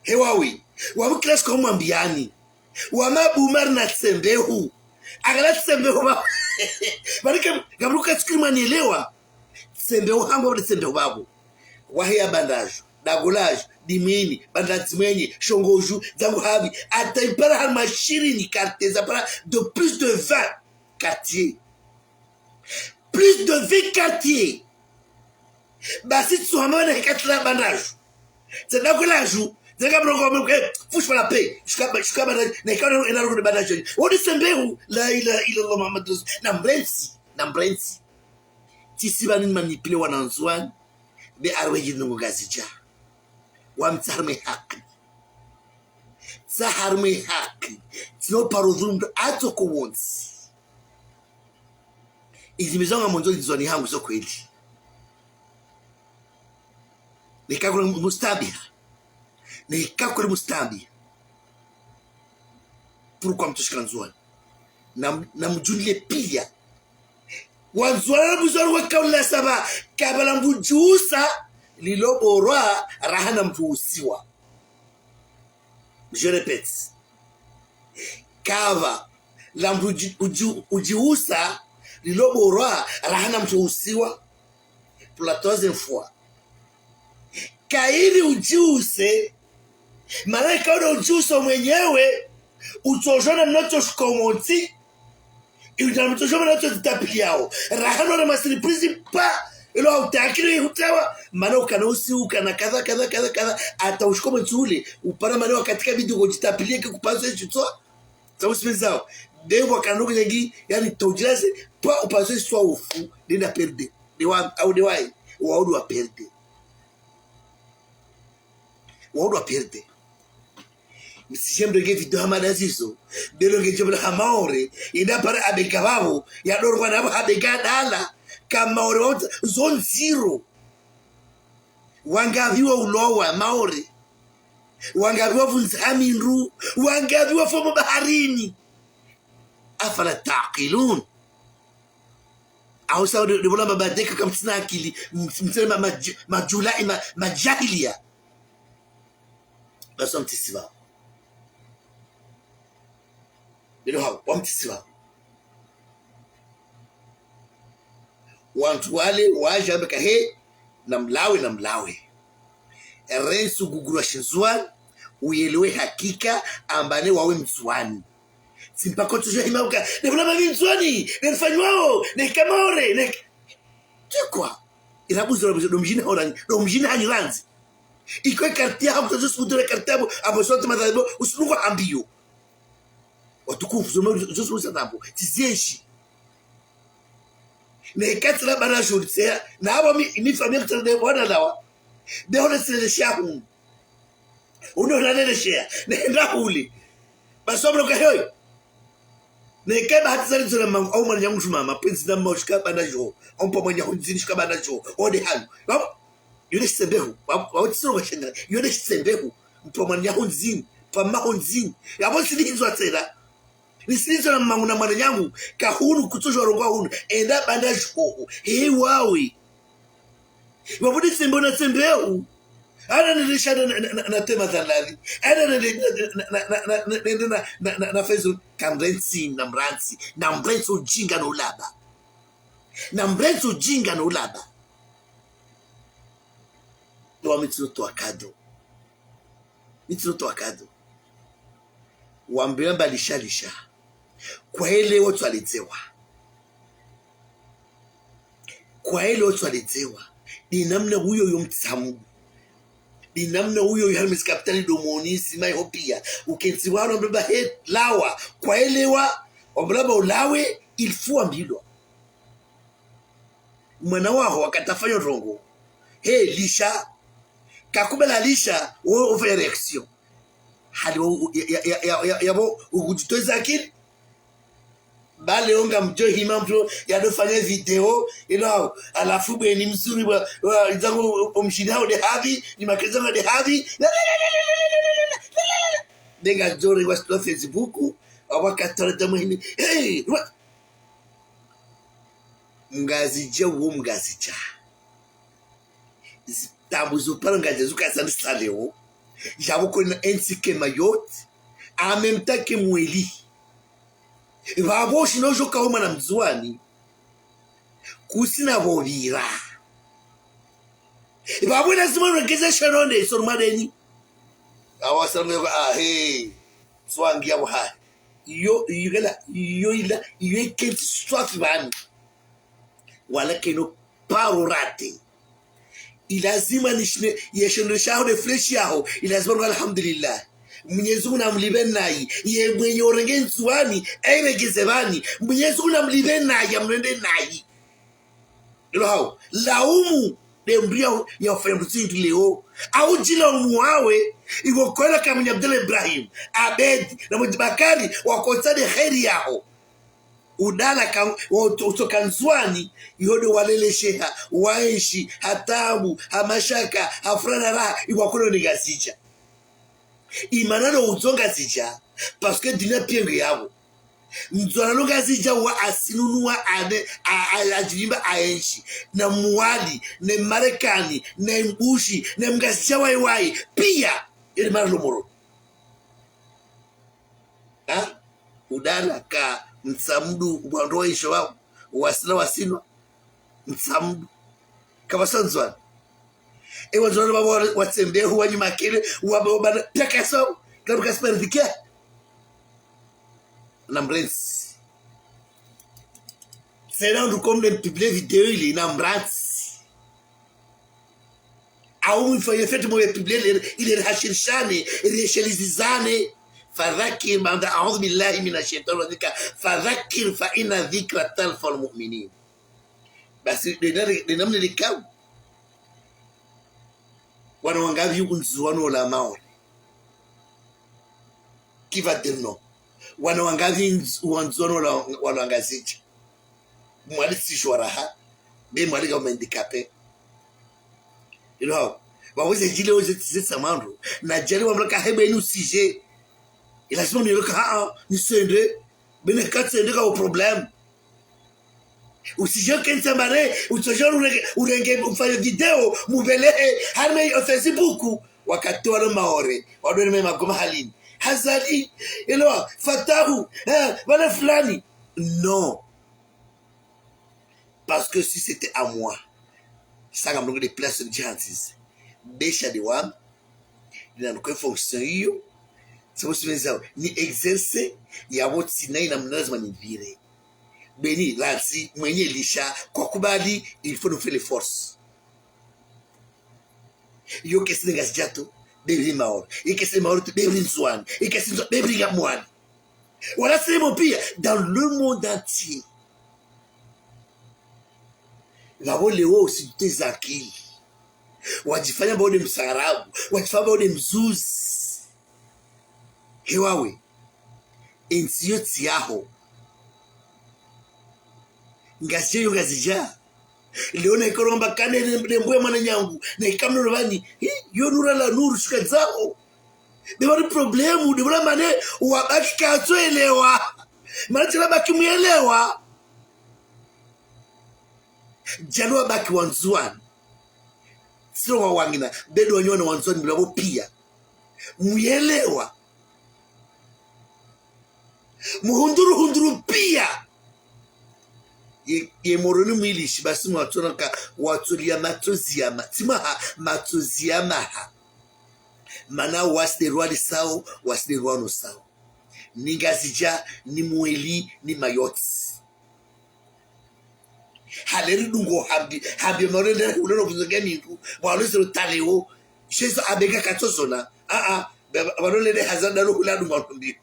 He wawi. Wawi class kwa mwambiani. Wa mabumari na tsembehu. Angala tsembehu ba. Pvani ke, ngabruka tsikiri mwanielewa. Tsembehu hangu wabri tsembehu babu. Waheya Bandaju, Dagolaju, Dimini, Bandadzimwenye, Shongoju, Dzanguhabi, ata ipara harumwa shirini quartier za para de plus de vingt quartiers. Plus de vingt quartiers. Basi tsuhama wana hekatila Bandaju. Tsenda Dagolaju, tsenda Mrongo, mwe, fush pvala pe, shuka, shuka Bandaju, na ikawa ena roko de Bandaju. Wodi tsembehu, la ilaha illallah Muhammad Rasul, na mrentsi, na mrentsi. Tsisi pvani ni manipule wana Ndzuani, be arwe yinu Ngazidja. Wami tsaha harumwa haki. Tsaha harumwa haki. Tsino paro dhulum mndru atsoko wontsi. Izi mizonga mondzo Ndzuani hangu zo kweli. Nikakule mustabiha. Nikakule mustabiha. Pourquoi mtsushika Ndzuani? Na, na mdjunile pia. Wandzuani na Ndzuani wakaula saba, kapvala mndru udjiusa, lilo borwa, raha na mndru usiwa. Je répète. Kapvala mndru udji-, udji-, udjiusa, lilo borwa, raha na mndru usiwa. Pour la troisième fois. Kayiri udjiuse, mana ikawa udjiuse mwenyewe, utsojona mnotso shikomontsi, iwudja mnotso jona mnotso zitapiliao. Raha no na masurprise pa, ilo hautakiri hutawa, mana ukana usi ukana kadha, kadha, kadha, kadha, ata ushikomontsi ule, upara mana wakati kabidi ngo djitapilie ke kupaso eshitswa, tsa usipenzao. Be wakana ndugu nyengi, yani tsa udjilase, pa upaso eshitswa ufu, nina perde. Ndewa, au ndewai, waudu wa perde. Waudu wa perde. Msije mrenge vidéo hama ndazizo. Be lo nge djobela ha Maore. Inda para abega pvapvo. Ya dorwa na pvo abega dala. Ka Maore wauta. Zo ndziro. Wangapvi wa ulowa Maore. Wangapvi wa vundza ha mindru. Wangapvi wa fomo baharini. Afala taqilun. Au sa de, de bola mabadeka kamtsina akili, m-, mtsina ma-, ma-, madjula, ma-, madjahiliya. Basi wamtisi pvapvo. Leo hao, wamtisi pvapvo. Wantru wale, waja wambeka he, na mlawe, na mlawe. Erensu gugurwa shindzuani, uyelewe hakika, amba ne wawe Mndzuani. Tsi mpaka utsodjo hima uka, ne vula mami Ndzuani, ne nifanyao, ne hika Maore, ne hika. Tu quoi? Ila buzo la buzo, ndo mdjini hao randzi, ndo mdjini hanyu randzi. Iko quartier haku, tadjo sukutu le quartier abo, abo sote madhalibo, usunuko hambiyo. Watukufu, zo mali, zo sukutu tambo, tsi zenshi. Ne hika tsila bana shuri tseya, na abo mi, mi famille kutsila de wana lawa. De hona tsile de shahun. Uno na nene shea. Nenda huli. Basobro ka heyo. Ne keba hata zali zola mangu, au mwananyangu shuma, mapenzi na mma ushika bana jo. Au mpa mwananyahu ndzini shika bana jo. Ode hanu. Wabo? Yone shitsembehu. Wabo, wabo tsisoro kwa shenga. Yone shitsembehu. Mpa mwananyahu ndzini. Mpa mmahu ndzini. Yabo sili hizo atsela. Ni sili zola mangu na mwananyangu. Kahunu kutsodjo warongoa hunu. Enda bana jo. He wawe. Wabude tsembe na tsembehu. Ana nende shada na, na, na, na tema za lali. Ana nende na, na, na, na, na, nende na, na, na, na fezo. Kamrentsi, na mrantsi. Na mrentsi ujinga no ulaba. Na mrentsi ujinga no ulaba. Wa mi tsilo toa kado. Mi tsilo toa kado. Wambiwa mba lisha lisha. Kwa ele wo tswaledzewa. Kwa ele wo tswaledzewa. Ni namna uyo yo mtsamu. Ni namna uyo yo harimezi kapitali domoni, sima iho pia. Ukentsi wano mbeba he lawa. Kwa ele wa, wambiwa mba ulawe, il faut ambilwa. Mwana waho wakati afanya ndrongo. He, lisha. Kakubela lisha, wo, wo fanya réaction. Hali wo, ya, ya, ya, ya, ya, yabo, ukujitoza akili. Bale onga mdjo hima mdru, yado fanya video, ilo hao, alafu bwe ni mzuri wa, wa, izangu, umshini hao de havi, ni makezi hao de havi. Denga jore wa sitwa Facebook, wa wakati wa tamu hini. Hey, wa, Mngazidja wo Mngazidja. Zitambu zo paro Ngazidja zo kasa ni saleo. Djabo ko na N C K Mayotte. En même temps que Mwali. Vavo shino djo kaoma na Mndzuani. Kusina vovira. Vavo lazima uregeze shano nde iso madeni. Awa salamu yako, ah, hey. Swangi ya wahahe. Yo, yo ila, yo ila, yo ikentsi swafi vani. Wala keno paro rate. Ilazima nishine, ye shendo shaho ne fresh yaho. Ilazima nwa alhamdulillah. Mwenyezi Mungu namlipve nayi. Ye mwenye urenge Ndzuani, airegeze vani. Mwenyezi Mungu namlipve nayi, amrende nayi. Ilo hao, laumu, de mdru ya, ya ufanya mdru tsindu leo. Au djilaumu wawe, iwo kwela kamenya Abdallah Ibrahim, Abed, na Mwinyi Bakari, wakotsa de kheri yaho. Udala ka, wa uto-, utoka Ndzuani, iho de walelesheha, waenshi, ha tabu, ha mashaka, ha furaha na raha, iwa kono ni Ngazidja. Imana no udzo Ngazidja, parce que dina pienge yabo. Mndzuani lo Ngazidja wa asinunua ane, a, a, adjivimba aenshi. Na Mwali, ne Marekani, ne Mbushi, ne Mngazidja wayi wayi. Pia, ili mara lo Moroni. Ha? Udala ka Mtsamdu, ubwando wa isho wao. Wasila wasinwa. Mtsamdu. Kavasa Ndzuani. E Wandzuani vavo wa, watsembehu, wa nyuma kele, wa, wa bana, pia kaso, klabu kasi perdike. Na mrentsi. Tsena ndo comme ne publie video ile, na mrentsi. Au mfanye fête mwe publie ile, ile rihashirishane, rieshelizizane. Fadhakir, baanda أعوذ بالله من الشيطان الرجيم, فذكر فإن الذكرى تنفع المؤمنين. Basi, de na, de namna de kawu. Wana wangapvi Wandzuani wala Maore? Qui va dire non? Wana wangapvi Ndz-, Wandzuani wala, wala Wangazidja? Mwali tsi shwaraha. Be Mwali ka handicapé. Ilo hao. Waweze djile oze tsi ze tsamando. Na djali wamlaka hebe ni usije. Ilazima ni yoka, ha, ha, ni sende. Bene katsende ka o problème. Usije kentsa mare, usije urenge, urenge, ufanye video, muvelehe, harme yo Facebook, wakati walo Maore, wadwene me magoma halini. Hazali, ilo, Fatahu, eh, vale fulani. Non. Parce que si c'était à moi, sanga mlongo de place de chances. Besha de wam, dina nukwe fonction iyo, Sabu si mwenzawo, ni exercer yapvo tsina ina mna lazima nipvire. Beni, latsi, mwenye lisha, kwa kubali, il faut nous faire les forces. Yo kesi Ngazidja tu, bebri Maore. Yo kesi Maore tu, bebri Ndzuani. Yo kesi Ndzuani, bebri Mwali. Wala siremo pia, dans le monde entier. Pvapvo leo usidute zakili. Wadjifanya pvo nde msarabu, wadjifanya pvo nde mzuzi. Hewawe, entsi yo tsi yaho. Ngazidja yo Ngazidja. Leo na ikoro amba kane ne, ne mbwe mwananyangu, na ikamno no pvani, hi, yo nura la nuru shuka dzao. Nde pvali problemu, nde pvula mane, wabaki katso elewa. Mana tsi la baki muyelewa. Djalo wabaki Wandzuani. Tsilo wawangina, bedo wanyona Wandzuani mlapvo pia. Muyelewa. Muhunduru hunduru pia. Ye, ye Moroni mwilishi, basi mwatsona ka, watsolia matsozi ya ma, tsi maha, matsozi ya maha. Mana wasi nde rwalisao, wasi nde rwanusao. Ni Ngazidja, ni Mwali, ni Mayotte. Haleri dungo hambi, hambi Maore nde, unono kuzonga mindu, walo zero taleo, shezo abega katsozona. Ah, ah, ba, ba, pvalo lele hazada lo hula dungo hambi.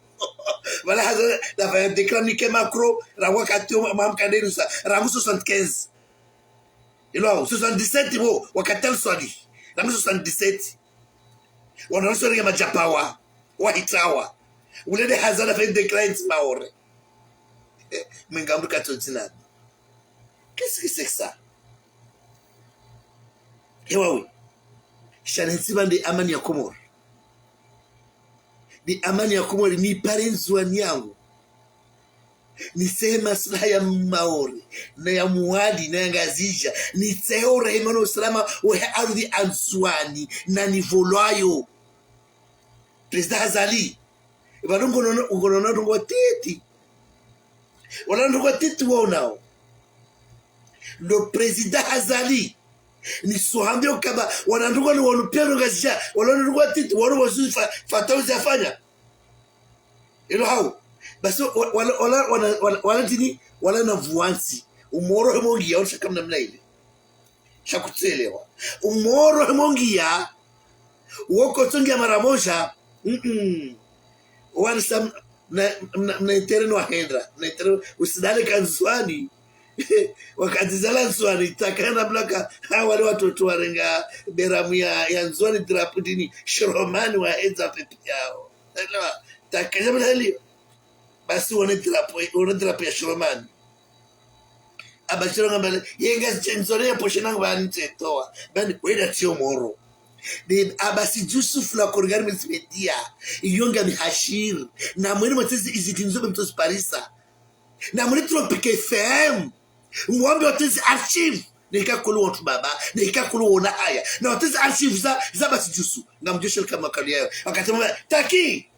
Pvala hazada, la faya décret Mickey Macron, rangu wakati yo, ma, ma, mkande rusa, rangu soixante-quinze. Ilo, soixante-dix-sept, bo, wakati Ali Swalihi, rangu soixante-dix-sept. Wana Swalihi ya madjapawa, wahitawa. Ulele hazada faya décret Maore. Eh, mwenga mbuka tsotsina. Qu'est-ce que c'est que ça? Hewawe. Sha ne ntsiba nde amani ya Komori. Nde amani ya Komori, nipare Ndzuani yangu. Nitsehe maslaha ya Maore, na ya Mwali, na ya Ngazidja. Nitsehe urehema no usalama wehe ardhwi ya Ndzuani, na nivolwayo. Président Azali. Pvanu ngonono, ngonono ndrongo titi. Wala ndrongo titi wao nao. Le président Azali. Nisuhambi ukaba, wana ndrongo ni wanu pia no Ngazidja. Wala ndrongo titi, wanu wazuzi fa, fatauzi afanya. Ilo hau. Basi, wa, wala, wala, wala, wala, wala tini, wala na vuansi. Umoro hemongi ya, wala shaka mna mna ile. Sha kutselewa. Umoro hemongi ya, woko tsongi ya mara moja, mm-mm. Wan sam, na, na, na intérêt no hendra, na intérêt, usidale ka Ndzuani. Wakati zala Ndzuani, takana blaka, ha, wale watoto warenga beramu ya, ya Ndzuani drapo dini, shiromani wa edza pepi yao. Elewa, takanya mlali. Basi wone drapo, wone drapo ya shiromani. Aba shiro ngamba, ye Ngazidja Ndzuani ya poshe nangu bani tsetowa. Bani, weda tiyo moro. De, Abasi Djusuf la Korgari Multimédia. Iyo ngami hashiri. Na mwene motezi izi tinzo be mtozi parisa. Na mwene Tropic F M. Mwambe watezi archive. Na ika kulu wantru baba. Na ika kulu wona aya. Na watezi archive za, za Abasi Djusuf. Ngamdjoshe kama kalu yayo. Wakati mwamba, taki.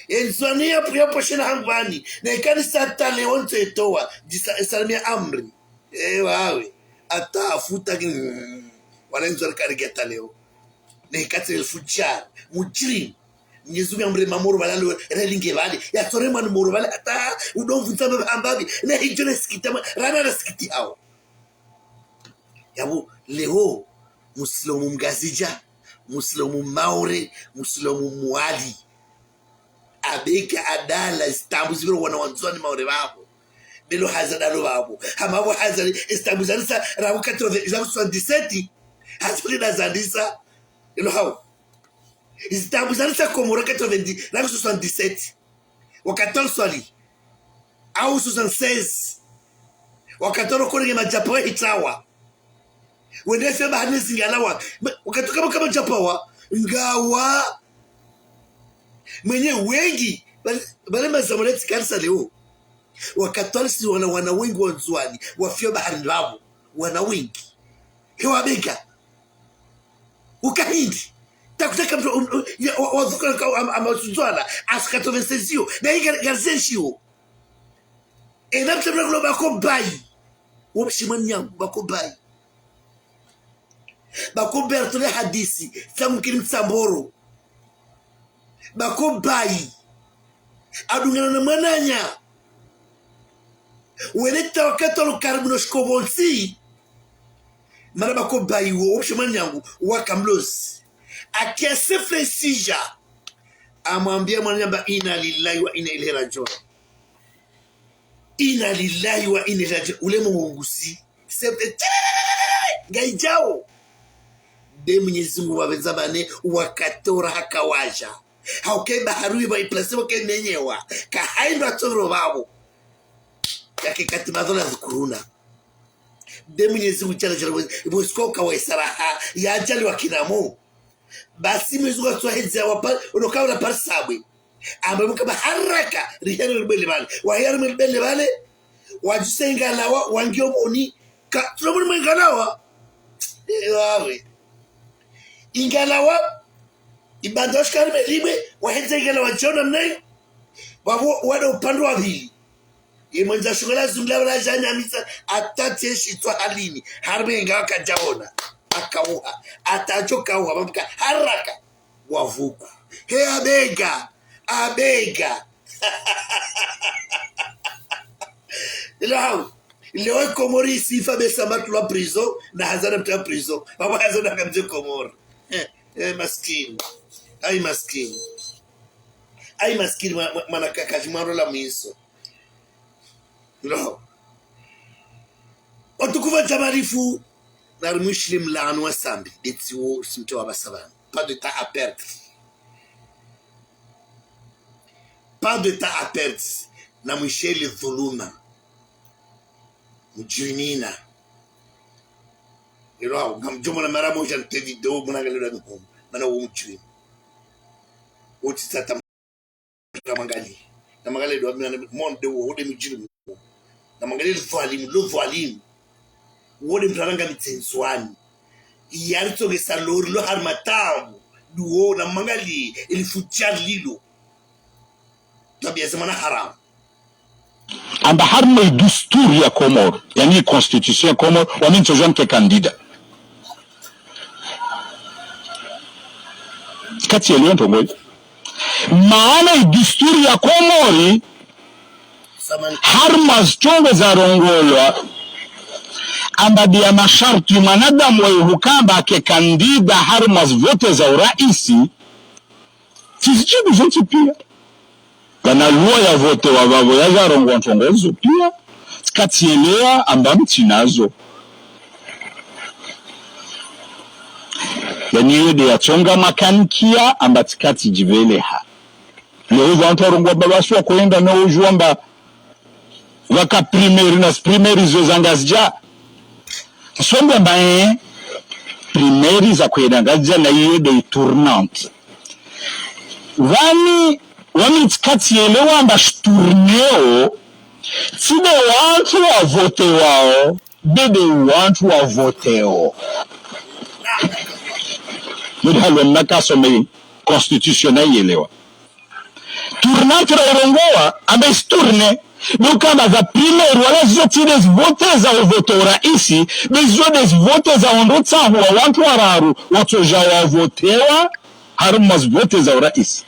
Ye Ndzuani ya, ya poshe na hangu bani. Na ika ni sa taleo ntsetowa. Djisa, salamia amri. Eh, wawe. Ata afuta ki, mm, wala Ndzuani kari kia taleo. Ne katsi el fujar, mujrim. Mnyezi Mungu amre mamoro bala lo, relinge bale. Ya tsore mani moro bale, ata, udomvu ntsamba ambabi. Ne hidjo ne sikita ma, rana na sikiti hao. Yabo, leo, musilomu Mngazidja, musilomu Maore, musilomu Mwali. Abeka adala, zitambu zibiro wana wa Ndzuani Maore babo. Belo hazada lo babo. Hama bo hazali, zitambu zalisa, rabu quatre-vingts, rabu soixante-dix-sept. Hazali na zalisa. Elo hao. Zitambu zalisa Komoro quatre-vingt-dix, rabu soixante-dix-sept. Wakati wa Swalihi. Au soixante-seize. Wakati wa Korenge madjapawa hitawa. Wende fia bahari ne zingalawa. Me, wakati kama, kama djapawa. Ngawa. Mwenye wengi. Bale, bale mazamuleti kanisa leo. Wakati wa si wana, wana wengi wa Ndzuani. Wafia bahari babo. Wana wengi. Hewa bega. Ukahindi. Takutaka mtu, um, um, ya, wa, wa, wa, am, am, Ndzuani. As quatre-vingt-seize yo. Na hii gar, garzen shiwo. Ena mtemna kulo bako bayi. Wopshimani yangu, bako bayi. Bako bayi, tole hadisi. Tsamu kiri mtsamboro. Bako bayi. Adungana na mwananya. Wele ta wakati walo karibu no shikobontsi. Mana bako bayiwo, opshe mwananyangu, waka mlozi. Akia sefre sija. Amwambia mwananya amba inna lillahi wa inna ilayhi rajiun. Inna lillahi wa inna ilayhi rajiun. Ule mo wongusi. Sefre, ngaidjao. Nde Mwenyezi Mungu wapvendza bane, wakati ora haka waja. Hauka ibaharu iba iplase waka imenyewa. Kahaindro atsovro babo. Yake kati madhola zikuruna. Nde Mwenyezi Mungu jalla jalaluhu, ibo siko kawaisaraha, ya ajali wakinamu. Basi Mwenyezi Mungu atsuwahedza wapa, unoka ula parisabwe. Amba buka ba haraka, rihere libele bale. Wahere libele bale, wajuse ingalawa, wangiyo moni, ka, tulo moni mwe ingalawa. Ewawe. Ingalawa, ibanda washikari melibwe, wahedza ingalawa jona mnayi, wabo, wada upande wa pvili. Ye mwendza shikola zungula wala janya misa, atati eshitswa halini, harumwa inga wakajaona, akauha, atajo kauha, babuka, haraka, wavuku. He abega, abega. Leo, leo Komori sifa besa matulwa prison, na hazana mtwa prison, baba hazana kamze Komori. Eh, eh, maskini. Ai maskini. Ai maskini, mwa-, mwa-, mwana kakaji mwaro la mwiso. No. Watukufu wa jamarifu, narimwishile mlanu wa sambi, betsi wo simte wa basabani. Pas de temps à perdre. Pas de temps à perdre. Na mwishele dhuluma. Mdjwinina. Leo, ngamdjo mona mara moja nte video, mwana ngalelo na mihomo. Mana wo mdjwini. Wo tsi tsata namwangalie. Namwangalie ndo wami, monde wo, wo nde mdjwini. Namwangalie lo dhwalimu, lo dhwalimu. Wo nde mdru aranga mitsendzwani. Yari tsogesa lori, lo harumwa tabu. Duo, namwangalie, ili fudjari lilo. Twabia za mwana haramu. Amba harumwa idusturi ya Komori, yaani constitution ya Komori, wami ntsojua nike candidat. Katsielewa ndrongo yi. Maana idusturi ya Komori, harumwa zitrongo zarongolwa, amba dia masharti mwanadamu wa ihuka amba ake candidat harumwa zivote za uraisi, tsi zidjibu zontsi pia. Pvana loi ya votewa vavo yajarongwa ntrongo zo pia, tsikatsielewa amba mtsinazo. Yaani iyo nde yatsonga makanikia amba tsikatsidjiveleha. Leo vantru warongwa amba basi wakoenda na ujua amba vaka primaire na primaire zo za Ngazidja. Nsongo amba, eh, primaire za kwenda Ngazidja na iyo nde tournante. Vani, wami tsikatsielewa amba shi tournée o, tsi nde wantru wavotewao, be nde wantru wavoteo. Nidi halwa mna kasome constitution na ielewa. Tournante ra irongowa, amba isi tournée, donc amba za primaire, wala zizo tsi nde zivote za uvote uraisi, be zizo nde zivote za ondro tsahuwa wantru wararu, watsoja wavotewa, harumwa zivote za uraisi.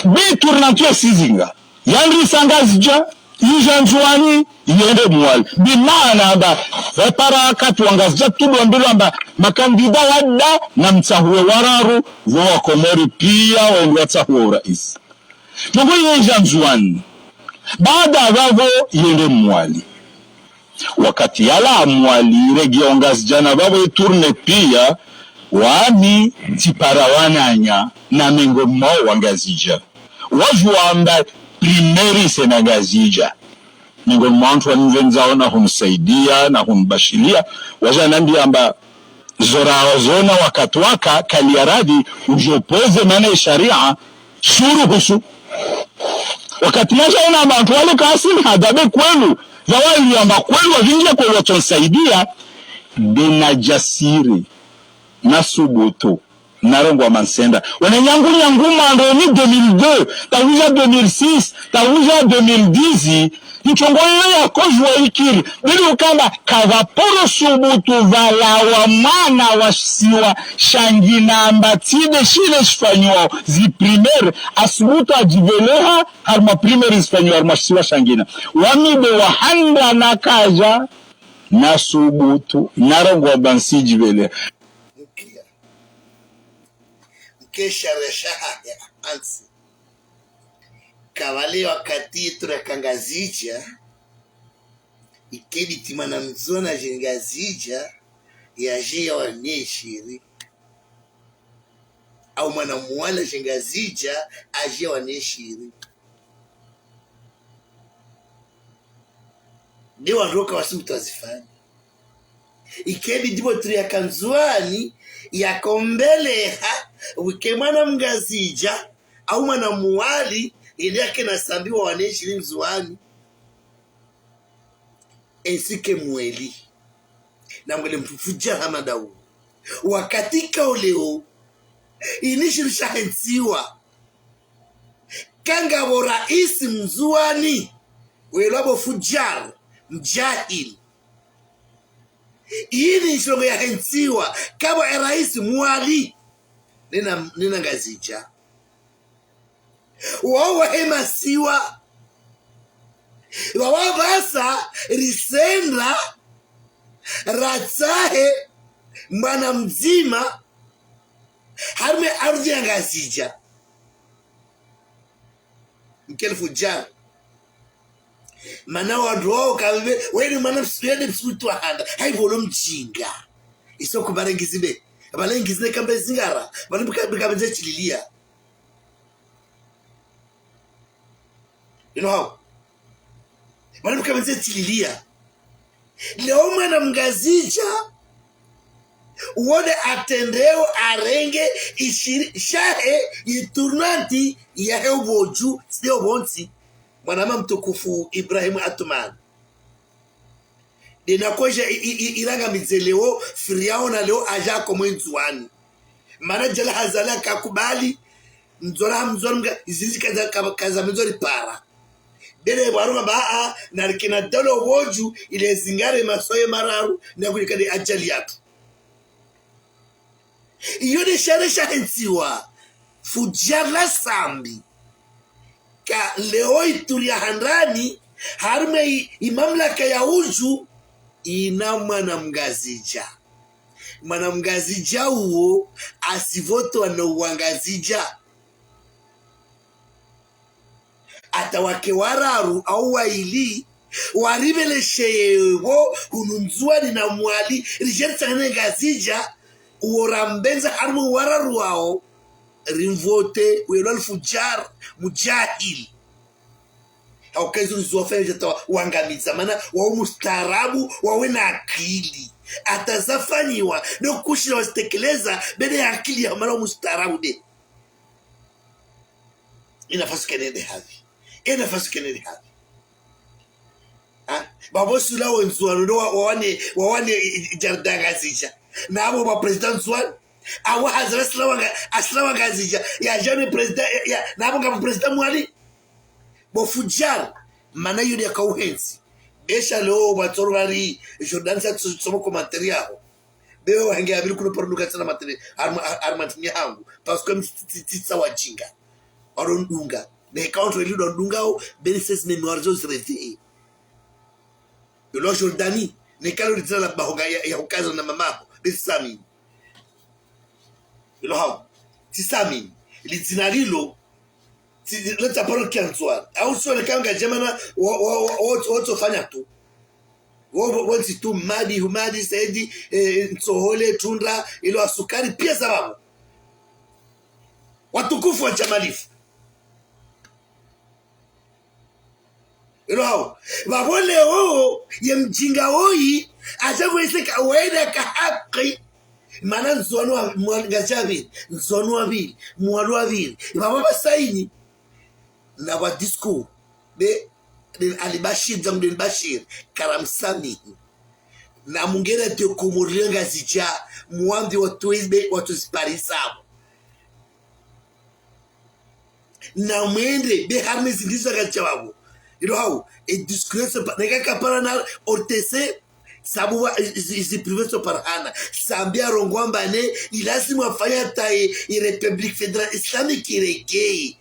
Be tournante ya sizinga. Yandrisa Ngazidja, ija Ndzuwani, yende Mwali. Bimaana amba, vapara wakati wa Ngazidja tudo ambilo amba, makandida wada na mtsahuwe wararu, vo wa Komori pia, wende watsahuwe uraisi. Ndrongo iyo ija Ndzuwani. Baada vavo, yende Mwali. Wakati yalawa Mwali, iregea Ngazidja na vavo itourné pia, wami tsipara wananya na mengo mwa Wangazidja. Wajua amba primaire ise na Ngazidja. Mengo mwa wantru wanipvendzao na hunisaidia, na hunibashiria. Waja wanambia amba zo rawaziona wakati waka, kali ya radhi, ujopoze mana ye sharia, shuruhusu. Wakati naja ona amba wantru wale kasini hadabe kwelu, vawali amba kwelu wavinje kwelu watsonisaidia, nde na jasiri, na subutu, Narongoa Mansenda. Wena nyangu nyangu mando ni deux mille deux, tawuja deux mille six, tawuja deux mille dix, ntrongo iyo yakodjuwa ikiri. Bili ukamba kapvapvoro subutu pvalawa mwana wa shisiwa sha Ngina amba tsi nde shile shifanyiwao zi primaire, asubutu ajiveleha harumwa primaire zifanyiwa harumwa shisiwa sha Ngina. Wami nde wahandra nakaja, nasubutu, narongoa amba ntsi jiveleha. Nkesha reshaha ya hantsi. Kapvale wakati yetu raka Ngazidja, ikedi tsi mwana mdzima aje Ngazidja, yaje yawane shiri. Au mwana mwali aje Ngazidja, aje yawane shiri. Nde wandru waka wasi mutazifanya. Ikedi dibotri yaka Ndzuwani, yakombeleha, wike mwana Mngazidja, au mwana mwali, yende yake na sambi wawane shiri Ndzuwani. Ainsi que mweli. Na mwele mfufuja hama dawu. Wakati kauleo, ini shiri shahentsiwa. Kangapvo raisi Mndzuwani, welo apvo fudjar, mjahil. Ini ntrongo yahentsiwa, kapvwa e raisi mwali, nena, nena Ngazidja. Wao wahe masiwa. Wawa pvasa risendra ratsahe mwana mdzima harumwa ardhwi ya Ngazidja. Nkeli fudjar. Mana wandru wao kapvapve, wene mwana ps-, wene msutu wa handa. Hayi pvolo mjinga. Iso kubarengizibe. Abarengizi ne kamba izingara. Bana bika, bika benze chililia. You know how? Bana bika benze chililia. Leo mwana Mngazidja, wode atrendeo arenge ishiri, shahe, itournante yahe ubodju, tsi nde obontsi. Mwanama mtukufu Ibrahim Atoumani. Nde nakodja i, i, i, irangamidze leo, firiaona leo aja ko mwe Ndzuwani. Mana Djeli Azali kakubali, Ndzuwani ha Mndzuwani mga, izizi kaza, kaza, kaza Mndzuwani para. Bele bwaronga ba a, narikina dolo wodju, ile zingare masoye mararu, na kulikane ajali yatru. Iyo nde shari shahentsiwa, fudjar la sambi. Ka leo ituria handani, harumwa i, imamlaka ya udju, ina mwana Mngazidja. Mwana Mngazidja uwo, asivotwa no Wangazidja. Ata wake wararu au waili, waribeleshe yepvo hunu Ndzuwani na Mwali, rije ritsangane Ngazidja, uwo rambendza harumwa wararu wao, rimvote, welo alfudjar, mujahil. Hauka izo ndzo wafanya jata wa, wangamidza, mana wao mustaarabu, wawe na akili. Ata zafanyiwa, no kushira wazitekeleza, bele ya akili ya mana wao mustaarabu nde. Ina fasu kenende havi. Ina fasu kenende havi. Ha? Babo sula wendzuwani ndo wa, wawane, wawane i, i, jardin Ngazidja. Na abo ba président Ndzuwani. Awa hazara sila wanga, asila wa Ngazidja. Ya jamais président, ya, ya, na abo ngabo président Mwali. Bo fudjar. Mana yudi ya kauhentsi. Besha leo ba tsoro bari, Jordan sa tso-, tsomo commentaire yaho. Bewe wahenge abili kuno paro nduka tsana matele, arma-, ar-, armantini hangu. Parce que mtsi-, tsi-, tsi-, tsa wajinga. Waro ndunga. Ne kaunto ili ndo ndunga o, beni sesi mémoire zo zirete. Yolo Jordani, ne kalo lidzina la bahonga ya, ya hukaza na mamako, beni sami. Yolo hao, tsi sami. Lidzina lilo, tsi, lo tsa paro kia Ndzuwani. Au sio le kanga jemana, wo, wo, wo, wo, wo, tsofanya tu. Wo, wo, wo, tsi tu Madi, Humadi, Saidi, eh, Ntsohole, Tundra, ilo asukari, pia sababu. Watukufu wa Chamalifu. Ilo hao. Babo leo, ye mjinga woyi, aja kwese ka wena ka haki. Mana Ndzuwani wa, mwa, Ngazidja bili, Ndzuwani wa bili, Mwali wa bili. Babo basaini. Na wa discours. Be, den Ali Bashir, Zamdin Bashir, karamsamihi. Na mungere te Komori le Ngazidja, mwambi watu wezi be, watu ziparisa abo. Na mwendre, be harumwa ezi ndrongoo zaka tsi wapvo. Ilo hau, e discours tso pa, neka kapara na O R T C, sabu wa, izi, izi privé tso para hana. Sambi arongoa amba ne, ilazimu afanye hata e, e République Fédérale Islamique iregee.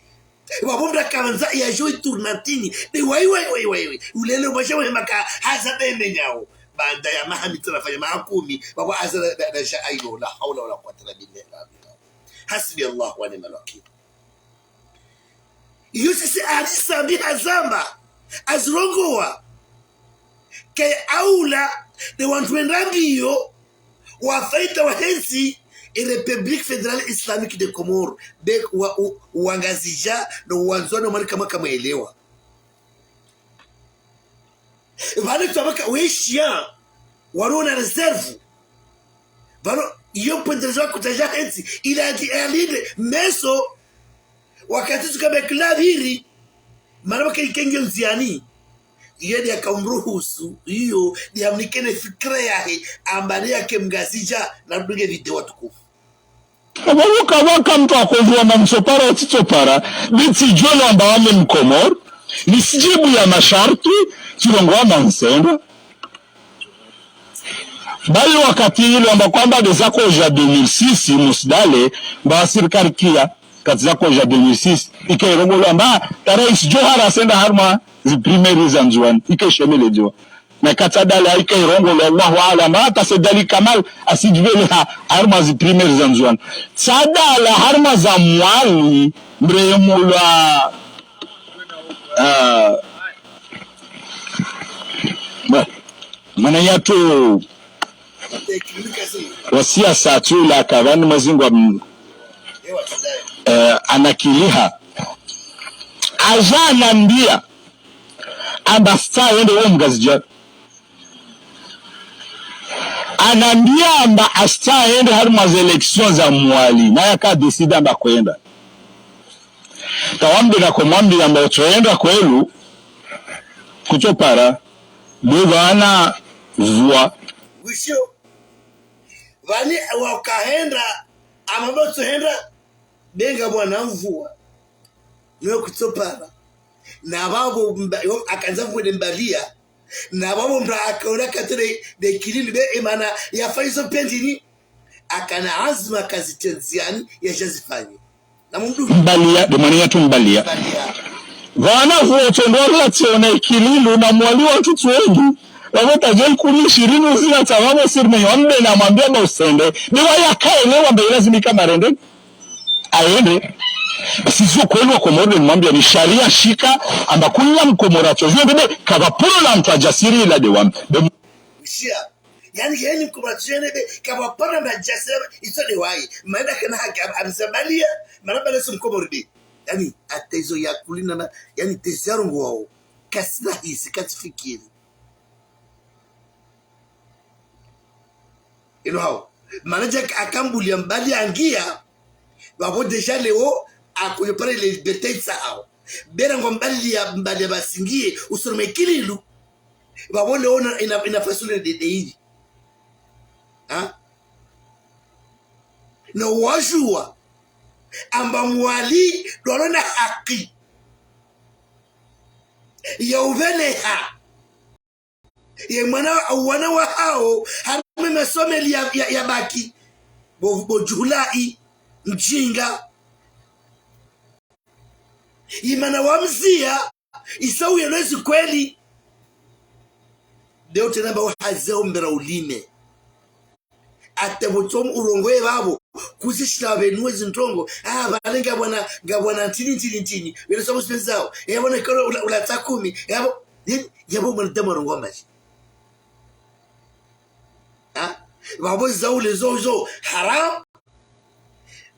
Wapvo mndru akandza ya joue tournantini. Be wai, wai, wai, wai, wai. Ulele mwasha wema ka haza be menyao. Baanda ya maha mitsanu afanya maha kumi. Wapvo haza na, na, na sha ayo. La hawla wala quwwata illa billah. Hasbi Allah wa ni'mal wakil. Iyo sisi ali Sambi hazamba, azirongoa. Ke aula, ne wandru wendra mbiyo, wafaida wahentsi, e République Fédérale Islamique des Comores, be wa, u, wangazidja, no wandzwani wa mwanika maka mwelewa. Pvanu tsi wapvaka weshiya, walo na réserve. Pvanu, iyo mpvendelezo wa kutaja hentsi, ila ati, alinde, meso, wakati tsuka be kila pviri, mana waka ikenge ndziani. Iyo ndiya kamruhusu, iyo ndiya mnikene fikira yahe, amba ne yake mngazidja, na mdunge video watukufu. Wapvo uka waka mndru akodjuwa amba ntsopara, tsitsopara, be tsidjo lamba wame Mkomori, nisidjibu ya masharti, tsirongoa amba ntsenda. Bali wakati ilo amba kwamba de zakoja deux mille six, Musdale, mba sirikali kia, kati zakoja deux mille six, ike irongolwa amba, ta Rais Johar asenda harumwa zi primaires za Ndzuwani, ike shemeledziwa. Na kati Saadala ike irongolwa, Allahu aalam, hata Said Ali Kamal asidjipveleha harumwa zi primaires za Ndzuwani. Saadala harumwa za Mwali, mremulwa, ah, ba, mwananyatru wa siasa tsula kapvani mwezi ngwa m-, eh, anakiliha. Aja anambia amba sita yende wo mngazidja. Anambia amba asita yende harumwa ze élections za Mwali. Na yaka décidé amba kwenda. Tawambe na kumwambia amba utsoenda kwelu, kutsopara, be pvana mvua. Wisho, pvani wakahenda, amba utsoenda, be ngapvwana mvua. Nwe kutsopara. Na pvapvo mba, yo, akandza mvua ne Mbalia. Na pvapvo mba akaona katele, de kililu be, e mana, yafanya izo pendini. Akana azma kazitia ndziani, yajazifanye. Na mumdu. Mbalia, de mwananyatru Mbalia. Mbalia. Pvana vuo tondorla tsiona ikililu na Mwali wantru tsi wengi. Pvapvo tadja ikumi, ishirini, uzina tsa pvapvo sirme yombe na mwambia amba usende. Be waya kaelewa amba ilazimika marende. Aende. Basi zo kweli wa Komori mwambia ni sharia shika, amba kula Mkomori atso. Zwe bebe, kapvapvolo la mndru ajasiri ila de wambe. Be- Ushia. Yani, yani, mkomori atso yene be, kapvapvolo mndru ajasiri, iso de wayi. Mana kana haki, am-, amza Mbalia, mana Mbalia tsi Mkomori de. Yani, hata izo ya kulina na, yani, tezi ya rongoao. Kasina hisi, katsifikiri. Ilo hao. Mana dja akambulia Mbalia angia, pvapvo déjà leo, akoyo pare le liberté itsa hao. Bera ngwa Mbalia, Mbalia basingie, usoni mwe kililu. Pvapvo leo na, ina, ina fasule de, de ili. Ha? No wajua, amba Mwali, dwalo na haki ya upveleha. Ye mwana, wana wahao, harumwa masomeli ya, ya, ya baki. Bo, bo djuhulai, mjinga. Imana wamzia, isa uyelwezi kweli. Deo tsena ba wahaze ombera ulime. Ate butsomu urongoe pvapvo, kuzishila pvenu ezi ndrongo. Ah, pvale ngapvwana, ngapvwana ntini, ntini, ntini. Wele somo sipenzao. Yapvo na kolo ula, ula tsakumi. Yapvo, yapvo mwanadamu arongoa mbashi. Ha? Pvapvo zaule zo, zo. Haram.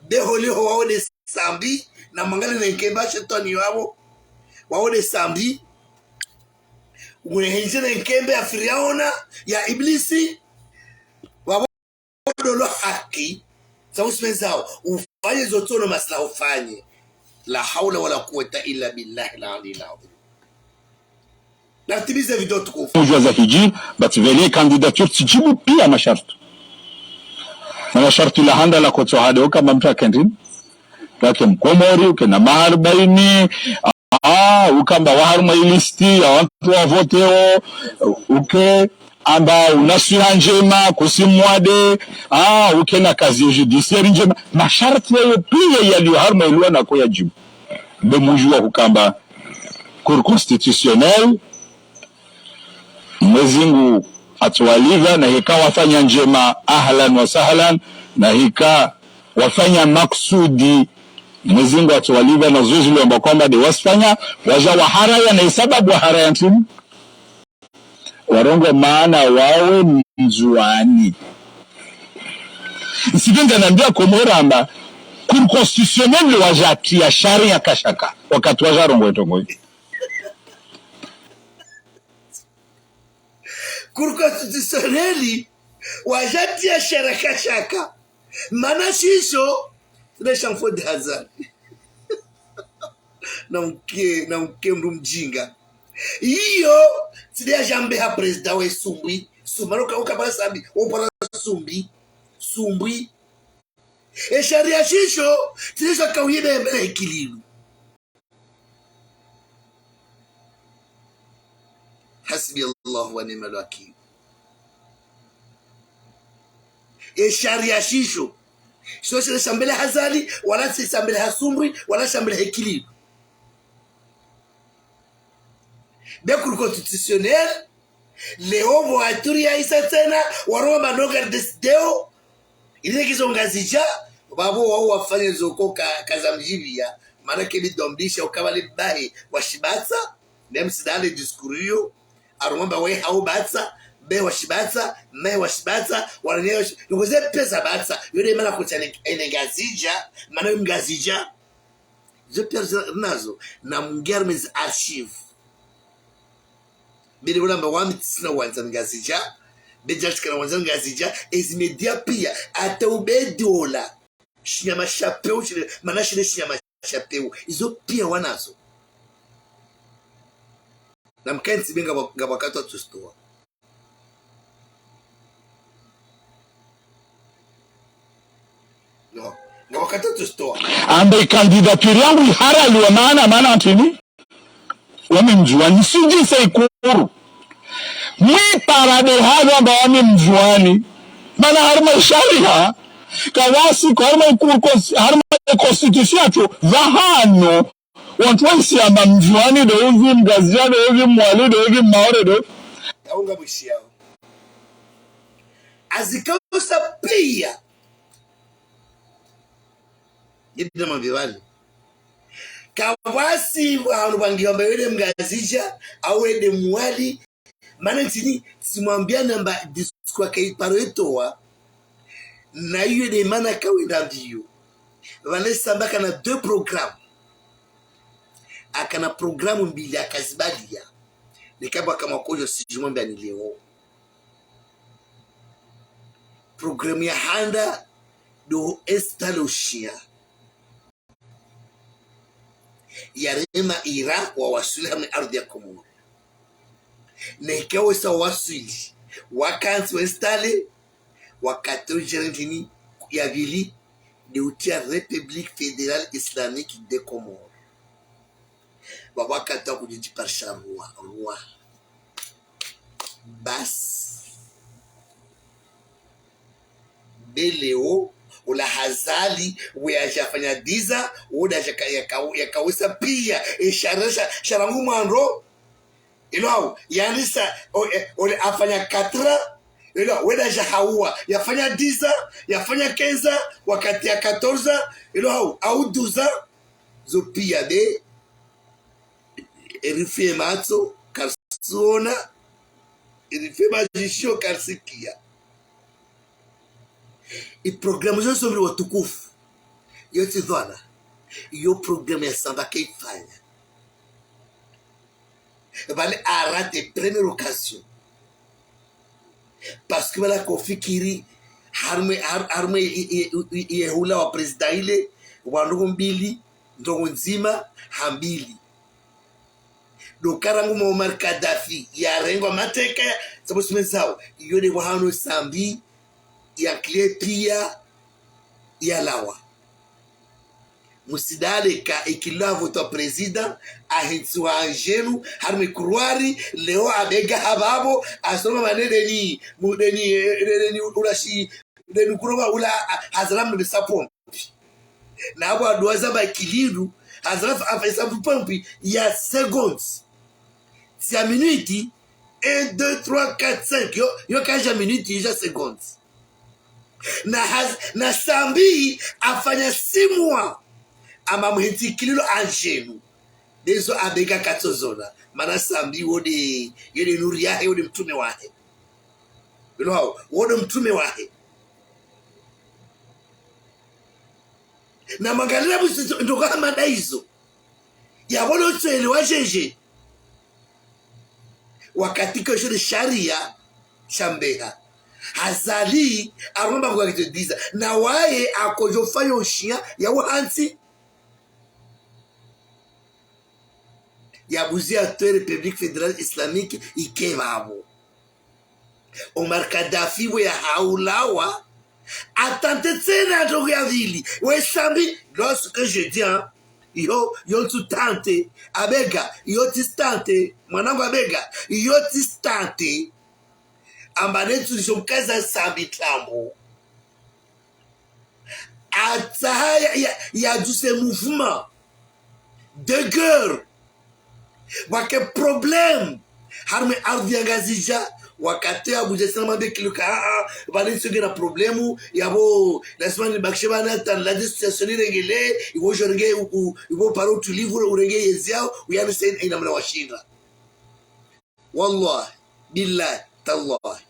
Be holiho waone Sambi, na mwangalie ne nkembe ya shetwani yapvo. Waone Sambi. Ngune henje ne nkembe ya Firauna, ya Iblisi. Pvapvo dolo haki. Sa usimezao. Ufanye zo tsono maslaha ufanye. La hawla wala quwwata illa billahi al-aliyyil azim. Natimize video tukufu. Mujua za hidjiri, but pvele candidature tsidjibu pia masharti. Na masharti la handa la kotso hade oka mamta kendrin. Kake Mkomori, uke na maha arbaini, ah, ukamba wa harumwa ilisti ya wantru wavoteo, uke amba una swiha ndjema, kusi mwade, ah, uke na casier judiciaire ndjema. Masharti yayo piya yaliyo harumwa iluwa nako yadjibu. Be mujua hukamba Cour constitutionnelle, Mwenyezi Mungu atsuwalipva, na hika wafanya ndjema, ahlan wa sahlan, na hika wafanya maksudi, Mwenyezi Mungu atsuwalipva, na zozi liwamba kwamba de wasifanya, waja waharaya, na isababu waharaya ntrini? Warongoa maana wawe Mndzuani. Nsipvendza nambia Komori amba, Cour constitutionnelle waja tia sharia kashaka, wakati waja rongoa etrongo. Cour constitutionnelle waja tia sharia kashaka. Mana shisho, tsi ne shamfo de hazard. Na mke, na mke mndru mdjinga. Iyo, tsi de ya jambe ha président we Sumbwi. Sumbwi, uka, uka para Sambi, upara Sumbwi. Sumbwi. E sharia shisho, tsi ne sha kauye be mbele ikililu. Hasbi Allahu wa ni'mal wakil. E sharia shisho. Sho shile shambele ha Azali, wala tsi shambele ha Sumbwi, wala shambele ha ikililu. Be Cour constitutionnelle, leo pvo aturi ya isa tsena, warongoa manoga desideo, ile kizo Ngazidja, pvapvo wao wafanye zoko ka, kaza mdjibia, mana ke bidwambisha ukabali bahe washibatsa, même si dans les discours yo, arumamba we hau batsa, be washibatsa, me washibatsa, wananye washi-, nuko ze pesa batsa, yo de mana kutsa ne, ene Ngazidja, mana yo Mngazidja, zo piya rinazo, na mngia harumwa ezi archives. Be de wala amba wami tsina wandza Ngazidja, be djali tsikana wandza Ngazidja, ezi média piya, ata ube dola. Shinyama sha pewu, shile, mana shile shinyama sha pewu. Izo piya wanazo. Na mkentsi be ngapvo, ngapvo wakati wa tsustowa. Non. Ngapvo wakati wa tsustowa. Amba i candidature yangu iharaliwa mana, mana ntrini? Wami Mndzuani, sijise Ikuru. Mwi parade halo amba wami Mndzuani. Mana harumwa sharia, kawasi, harumwa Ikuru, cons-, harumwa constitution yatru, pvahanu. Wantru waisi amba Mndzuani de uvi, Mngazidja de uvi, Mwali de uvi, Maore de uvi. Yaunga mwishi yao. Azikausa piya. Yedina mambivali. Kawasi wanu wangi wamba wede Mngazidja, au wede Mwali, mana ntrini, tsimwambia namba discours ke iparo etowa, na iyo de mana kawenda mbiyo. Pvale samba kana deux programmes. Akana programme mbili akazibalia. Nikabwa kama kojo sijumwambia ni leo. Programme ya handa do installer ushia. Yarema ira wawaswili hamwe ardhi ya Komori. Na ikao sa waswili, wakantsi wa installer, wakati ujere ntrini ya pvili, de utia République Fédérale Islamique des Comores. Ba wakati wa kudjidjiparisha roi, roi. Basi. Be leo, ula Azali, we aja fanya dix ans, uda aja ka, yaka, yakawisa piya, e sharia, sha, sharia ngu mwando, ilo hau, yandisa, o, e, ole afanya quatre ans, ilo, weda aja hauwa, yafanya dix ans, yafanya quinze ans, wakati ya quatorze ans, ilo hau, au douze ans, zo piya de, erifiye matso, karisiona, erifiye madjisho, karisikia. I programme zo sombiri watukufu, yo tsi dhwana, yo programme ya samba kaifanya. Pvale a raté première occasion. Parce que pvala kofikiri, harumwa, har-, harumwa i, i, i, i, i hula wa président ile, wa ndrongo mbili, ndrongo ndzima, ha mbili. Do karangu Muammar Kadhafi, yarengwa mateka, sabu sime zao, iyo de wahano Sambi, ya clé piya, yalawa. Musidale ka ikila votwa président, ahentsiwa andjenu, harumwa couloir, leo abega hapvapvo, asoma manedeni, mudeni, eh, deni ulashi, deni kurova ula, a, hazala mbe sapompi. Na apvo aduwaza ba ikilidu, hazala fa, afanyisa pompi ya secondes. Tsi ya minutes, un, deux, trois, quatre, cinq, yo, yo kaja minutes, ija secondes. Na haz-, na Sambi afanya six mois. Amba muhentsi ikililo andjenu. Dezo abega katsozona. Mana Sambi wode, yode nuru yahe, wode mtrume wahe. Bilo hao, wode mtrume wahe. Na mangalila busi ndo-, ndoka hamada izo. Yapvo lo tswele wa jeje. Wakati ko shule sharia shambeha. Hazali, aromba kwa kito diza. Na waye akojo fanya ushiya ya uhantsi. Ya buzi ya twe République Fédérale Islamique ike pvapvo. Omar Kadhafi we ya haulawa. Attenté tsena ndrongo ya pvili. We Sambi, lorsque je dis, hein, yo, yo tsu tenté. Abega, yo tsi tenté. Mwanangu Abega, yo tsi tenté. Amba netsu nisho mkaza Sambi tambo. Atsaha ya, ya, ya duse mouvement de guerre. Wake problème. Harumwa ardhi ya Ngazidja. Wakati ya budje sana mambe kiluka, ah, ah, bali nsi ngena problème. Yapvo, lazima nibakishe bana, tan la situation irengele, iwo jorenge, u, u, iwo paro utulivu, urenge yezi yao, uyani sen, ina mna washinga. Wallahi, billahi, tallahi.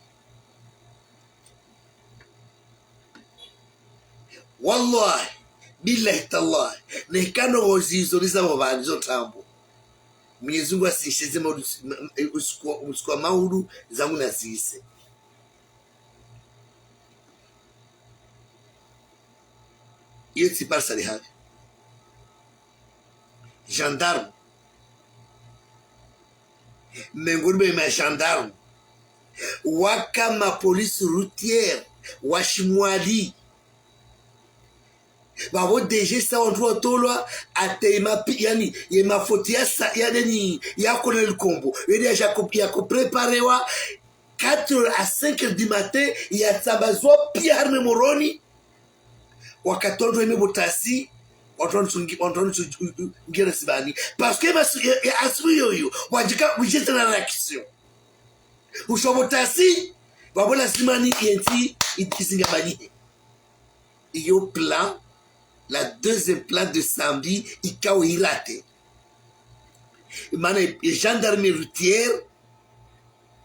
Wallahi, billahi, tallahi. Neka ndrongo zizo niza pvo pvani zo tambo. Mwenyezi Mungu asisheze maudu, ma-, ma-, usiku wa, usiku wa maudu zangu nazise. Iyo tsi parsa de havi. Gendarme. Mengoni mwe ma gendarme. Waka ma police routière, wa Shimwali. Pvapvo D G sa wantru watolwa, ate mapi, yani, ye mafaute ya sa, ya deni, ya Colonel Kombo. Yedi ya jako, yako préparewa, quatre heures à cinq heures du matin, ya tsambazwa piya harumwa Moroni. Wakati wandru weme botasi, wandru wantsu ngi-, wandru wantsu, u, u, ngira sibani. Parce que masu-, ya, ya asubuhi yoyo, wadjika, wadjite na réaction. Usho botasi, pvapvo lazima ni yentsi, i, izinga bani. Iyo plan, la deuxième plan de Sambi, ikao irate. Mana e gendarmerie routière,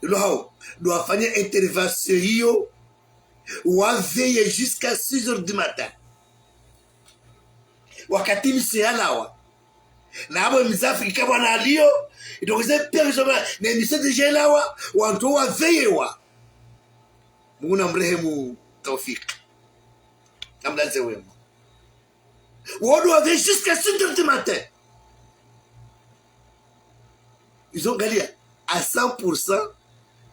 lo hao, ndo wafanya intervention iyo, wa veiller jusqu'à six heures du matin. Wakati mission yalawa. Na apvo mzafi ikabwa na aliyo, idokeze pia kizoma, na mission déjà yalawa, wantru wa veiller wa. Mungu na mrehemu Taufik. Namlaze wema. Wandru wa veiller jusqu'à cinq heures du matin. Izo ngaliya, à cent pour cent,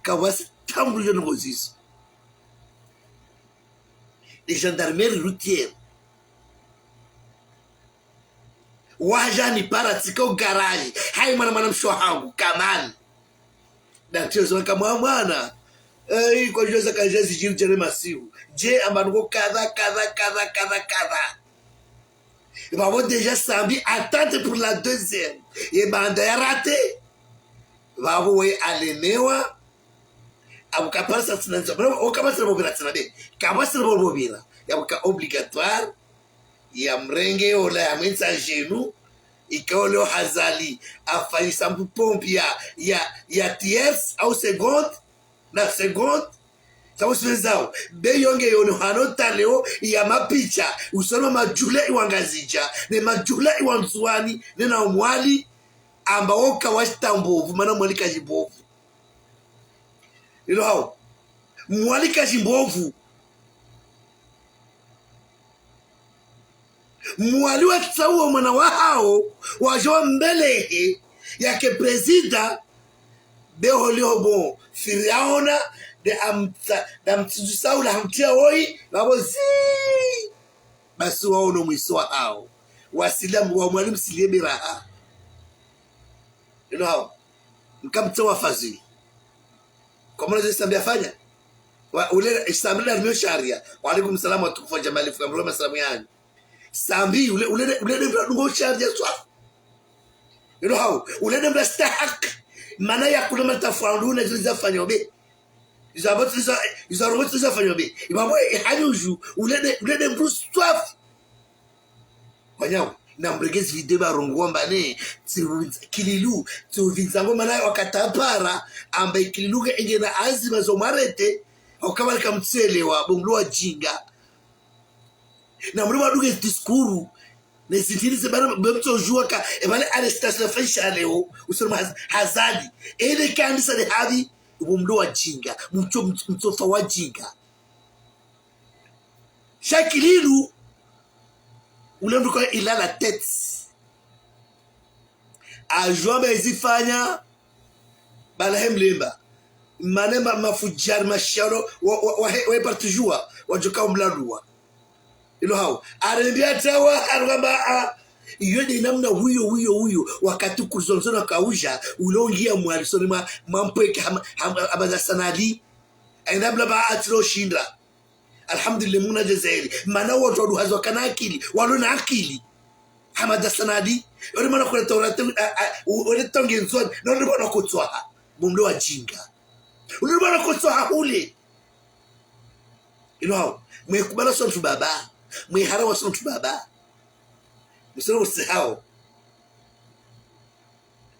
kawasi tambu yo ndrongo zizo. De gendarmerie routière. Wahadja ni para tsika o garage. Hayi mwana mwana mshe wahangu, Kamani. Nda tiyo zonka mwa mwana. Eh, kwa djoza ka Jésus djiri djere masihu. Dje amba ndrongo kadha, kadha, kadha, kadha, kadha. Pvapvo déjà Sambi attente pour la deuxième. Ye banda ya rate. Pvapvo we alemewa. Apvo kapvatsi tsina nzo. Pvapvo kapvatsi na bobira tsina be. Kapvatsi na bobira. Yapvo ka obligatoire. Ya mrenge ola ya mwentsa djenu. Ika ole o Hazali. Afanyisa mbu pompe ya, ya, ya tierce au seconde. Na seconde. Sa usipvendzawo, be yo nge yono hano taleo ya mapicha, usoni mwa madjula iwa Ngazidja, ne madjula iwa Ndzuwani, ne na Mwali, amba woka wa shitambovu, mana Mwali kashimbovu. Ilo hao, Mwali kashimbovu. Mwali watsauwa mwana wahawo, wadjo wambelehe, yake prezida, be holiho bo Firauna, de amtsa-, de amtsidjusa ula hamtria woyi, pvapvo zii. Basi wawo no mwiso wahawo. Wasilamu wa Mwali msilie beraha. Inu hao. Mkamtsa wa Fazili. Kwa mwana ze Sambi afanya. Wa, ule, Sambi la rimio sharia. Wa alaikum salam wa tukufu wa jamali. Fuka mruwe masalamu yanyu. Sambi, ule, ule, ule, ule, ule, ule, sharia swa. Inu hao. Ule, ule, ule, stahak. Mana ya kuna matafu andu na zili zafanya obe. Izo abo tsi za, izo abo tsi zafanya obe. Ibabo, eh, hanyu ju. Ule, ule, ule, ule, mru swafi. Wanyawo, namrenge zi video barongoa amba ne, tsi, Ikililu, tsi uvinza ngoma naye wakati apara, amba Ikililu nge enge na azima zo mwarete, hauka wali kamtselewa, bo mlo wa jinga. Namri wadunge discours, ne zindiri ze bana, be mtso jua ka, e bale arrestation ya fanyisha leo, usoni mwa Haz-, Hazali. Ele kandisa le havi, bo mlo wa jinga, mtso, mtso, mtsofa wa jinga. Sha Ikililu, ule mndru kwa il a la tête. Ajua amba ezifanya, bala he mlemba. Mane ma-, mafujari, masharo, wa, wa, wa, he, wa parti jua, wajoka umlaluwa. Inu hao. Arembi atawa, arugamba, a, iyo nde namna huyo, huyo, huyo. Wakati kurizonzo na kauja, ulongia Mwali, soni mwa, mwa mpweke, hama, hama, hama za sanali. Aina mlaba atilo shindra. Alhamdulillah, muna Jazairi. Mana wandru waduhazi wakana akili, walo na akili. Hamada Sanadi. Ore mana kule Taurati, a, a, u-, ore tonge Ndzuani. Na ore mana kutswaha. Bo mlo wa jinga. Ore mana kutswaha hule. Inu hao. Mwe kubala sontru baba. Mwe hara wa sontru baba. Msoro usihao.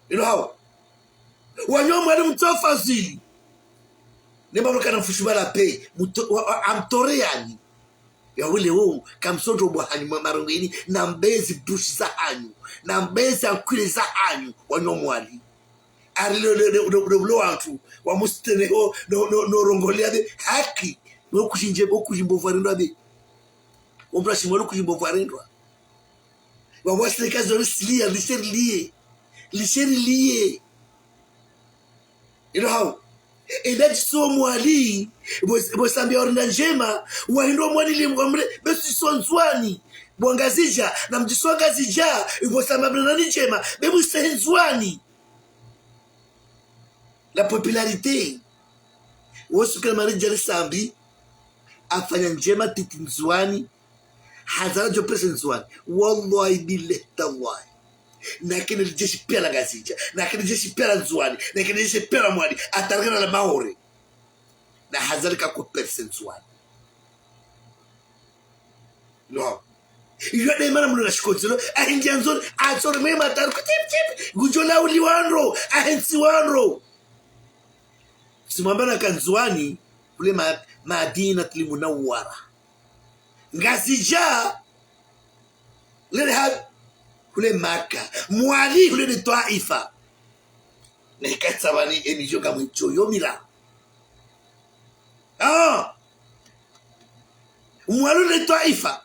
Inu hao. Wanyu Mwali mtsofa zili. Nemba mkana mfushi bala pe. Mto-, wa, wa, amtore yani. Ya ule wo, kamsontro bwa hanyu mwa marongo ini, na mbezi bushi za hanyu, na mbezi ankwile za hanyu, wanyu Mwali. Ari lo, lo, lo, lo, lo, lo wantru, wa mustene ho, no, no, no rongolea de, haki, no kujinje, no kujimbo varendwa de. Ombra shimwa no kujimbo varendwa. Wa wasile kazi wa risiliya, lisheri liye. Lisheri liye. Inu hao. Enda jiso Mwali, bo, bo Sambi ya orenda njema, wahindwa Mwali le mgamle, be jiso Ndzuani. Bo Ngazidja, na mjiso Ngazidja, bo Sambi ya orenda njema, be mwisehe Ndzuani. La popularité. Wosu kila mari jali Sambi, afanya njema titi Ndzuani, Hazali jo pesa Ndzuani. Wallahi billahi tallahi. Na kene lijeshi pia la Ngazidja. Na kene lijeshi pia la Ndzuani. Na kene lijeshi pia la Mwali. Atargana la Maore. Na Hazali ka ko pesa Ndzuani. No. Iyo de mana mlo na shikonzelo. Ahingia Ndzuani. Atsore mwe mataru. Tip, tip. Gujola uli wandro. Ahentsi wandro. Simwamba na ka Ndzuani. Kule ma-, Madinatul Munawwara. Ngazidja, hule de ha-, hule Maka. Mwali, hule de Twaifa. Na ikatsa bani emijo ngamwijo yo mila. Ah! Mwali hule de Twaifa.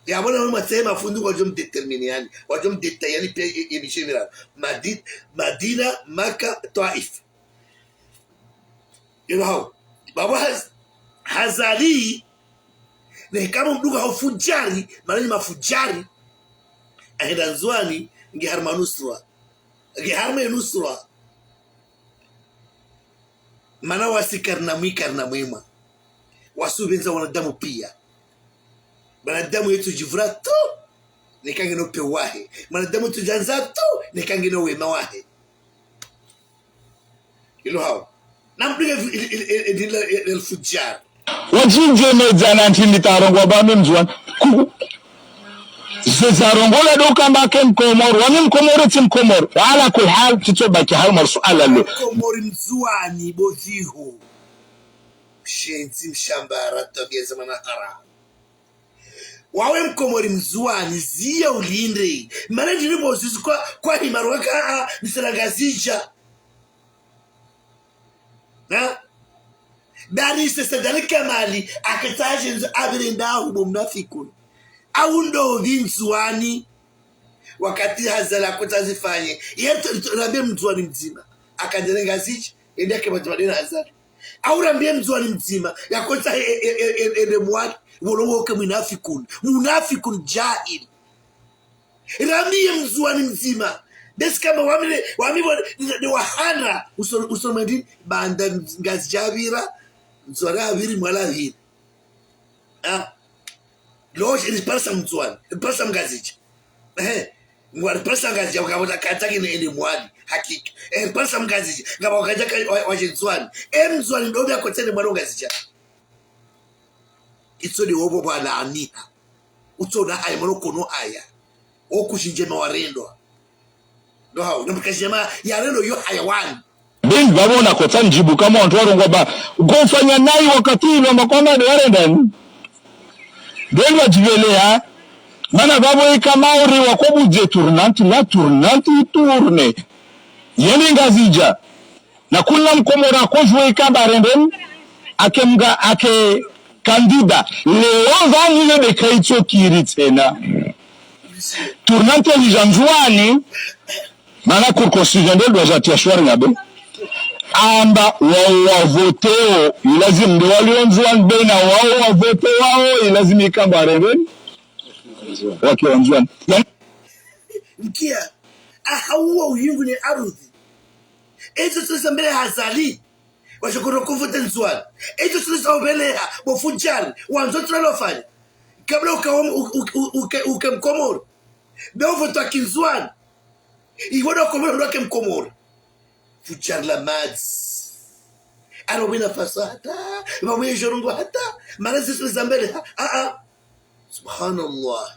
Ya bona mwa tsaye mafundi wajo mdéterminer yani. Wajo mdétailler yani pe e-, emijo mila. Madi-, Madina, Maka, Twaifa. Inu hao. Babo Haz-, Hazali, ne kama mdunga hao fujari, mana ni mafujari. Ahenda Ndzuani, nge harma Nusra. Nge harma Nusra. Mana wasi karina mwi karina mwema. Wasi upvendza wanadamu pia. Mwanadamu yetsu jivura tu, ne kange no pe wahe. Mwanadamu yetsu jandza tu, ne kange no wema wahe. Inu hao. Namdunge il, il, il, il, il, il, il fujar. Wajinje no jana ntindi tarongoa ba mi Mndzuani. Kuku. Ze zarongoa la do kamba ke Mkomori. Wa mi Mkomori tsi Mkomori. Wa ala kul hal, titso baki hal mar suala lo. Mkomori Mndzuani bo viho. Shenzi mshambara tabia za mana haramu. Wawe Mkomori Mndzuani, ziya ulinde. Mana ndini bo zizi kwa, kwa himarwa ka, a, misela Ngazidja. Ha? Dari sesa dari kamali, aketsaje nzo abire ndahu bo mnafikun. Au ndo vi Ndzuani. Wakati Hazali akotsa zifanye. Yeto, rambe Mndzuani mdzima. Akandele Ngazidja, ende ake Mndzuani na Hazali. Au rambe Mndzuani mdzima. Yakotsa e, e, e, e, ende Mwali. Wolongoke munafikun, munafikun jahil. Ramiye mndzuwani mdzima. Basi kamba wamile, wami bo, ne, ne wahanda, uso, uso mwendi, banda Ngazidja pvira, Ndzuwani pviri, Mwali pviri. Ah. Loje, ili parisa mndzuwani, ili parisa mngazidja. Ehe. Ngwali parisa ngazidja, ngapvo ta kantsa kine ene Mwali. Hakika. Eh, parisa mngazidja, ngapvo kantsa ka, wa, waje Ndzuwani. Eh, mndzuwani ndo pvya kotsene Mwali ngazidja. Itso ni wobo bwana aniha. Utsona haya, mano kono haya. Oku shinjema warendwa. Ndo hau, na mkashema, yarendo yo hayawani. Beni pvapvo na kotsa ndjibu kama wantru warongowa ba, ngofanya nayi wakati ilo makwamba de warendani. Beni wadjiveleha, mana pvapvo ika mauri wakobudze tournante, la tournante itourne. Yeni Ngazidja. Na kuna mkomori akodjuwa ikamba arendeni, ake mga, ake candidat. Leo pvanu ile de kaitso kiri tsena. Tournante lija Ndzuwani, mana Cour constitutionnelle ndo djatiya shwari ngabe. Amba wao wavoteo, ilazimu nde walio Ndzuwani, bena wao wavoteo wao, ilazimu ikamba arendeni. Wake wa Ndzuwani. Yani, nkia, aha uwo uyingu ne arudhi. Ezo tsoza mbele ha Azali. Washokoro kuvote Ndzuwani. Ezo tsoza mbele ha, bo Fudjari. Wandzo tsoza lofanya. Kabla uka, uka, uka, uka, uka mkomori. Be uvote wa ki Ndzuwani. Iwo ndo komori ndo ke mkomori. Fudjari la madzi. Alo wina faso hata. Ba wina jorongo hata. Mana zisu za mbele ha. Ah, ah. Subhanallah.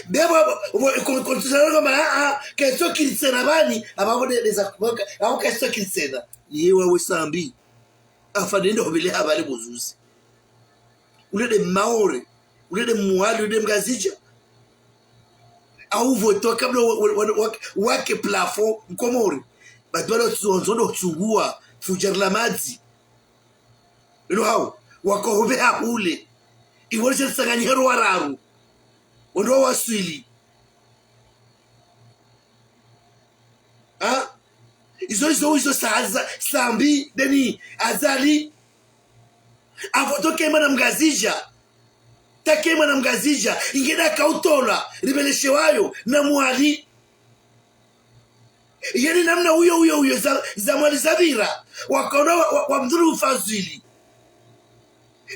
Bebo, bo, ko, ko, tusaranga mara, ah, ah, kaitso kiri tsena bani, aba bo de, de za kuboka, aba kaitso kiri tsena. Yewa we Sambi. Afa nende hobele habari bozuzi. Ule de Maore, ule de Mwali, ule de Mngazidja. Au voto kabla wa, wa, wa, wa, wake plafond, mkomori. Badwala tsu, nzondo tsungua, Fudjari la madzi. Lelo hao, wakohobe hahule. Iwole tsanganyihe ro wararu. Ondo waswili. Ha? Izo, izo, izo sa, Aza, Sambi, Denis, Azali. Avoto ke mwana Mngazidja. Ta ke mwana Mngazidja. Ingeda kautola. Ribeleshe wayo. Na Mwali. Yeni namna uyo, uyo, uyo, za, za Mwali zapvira. Wakaona wa, wa, wa mdhuru ufazwili.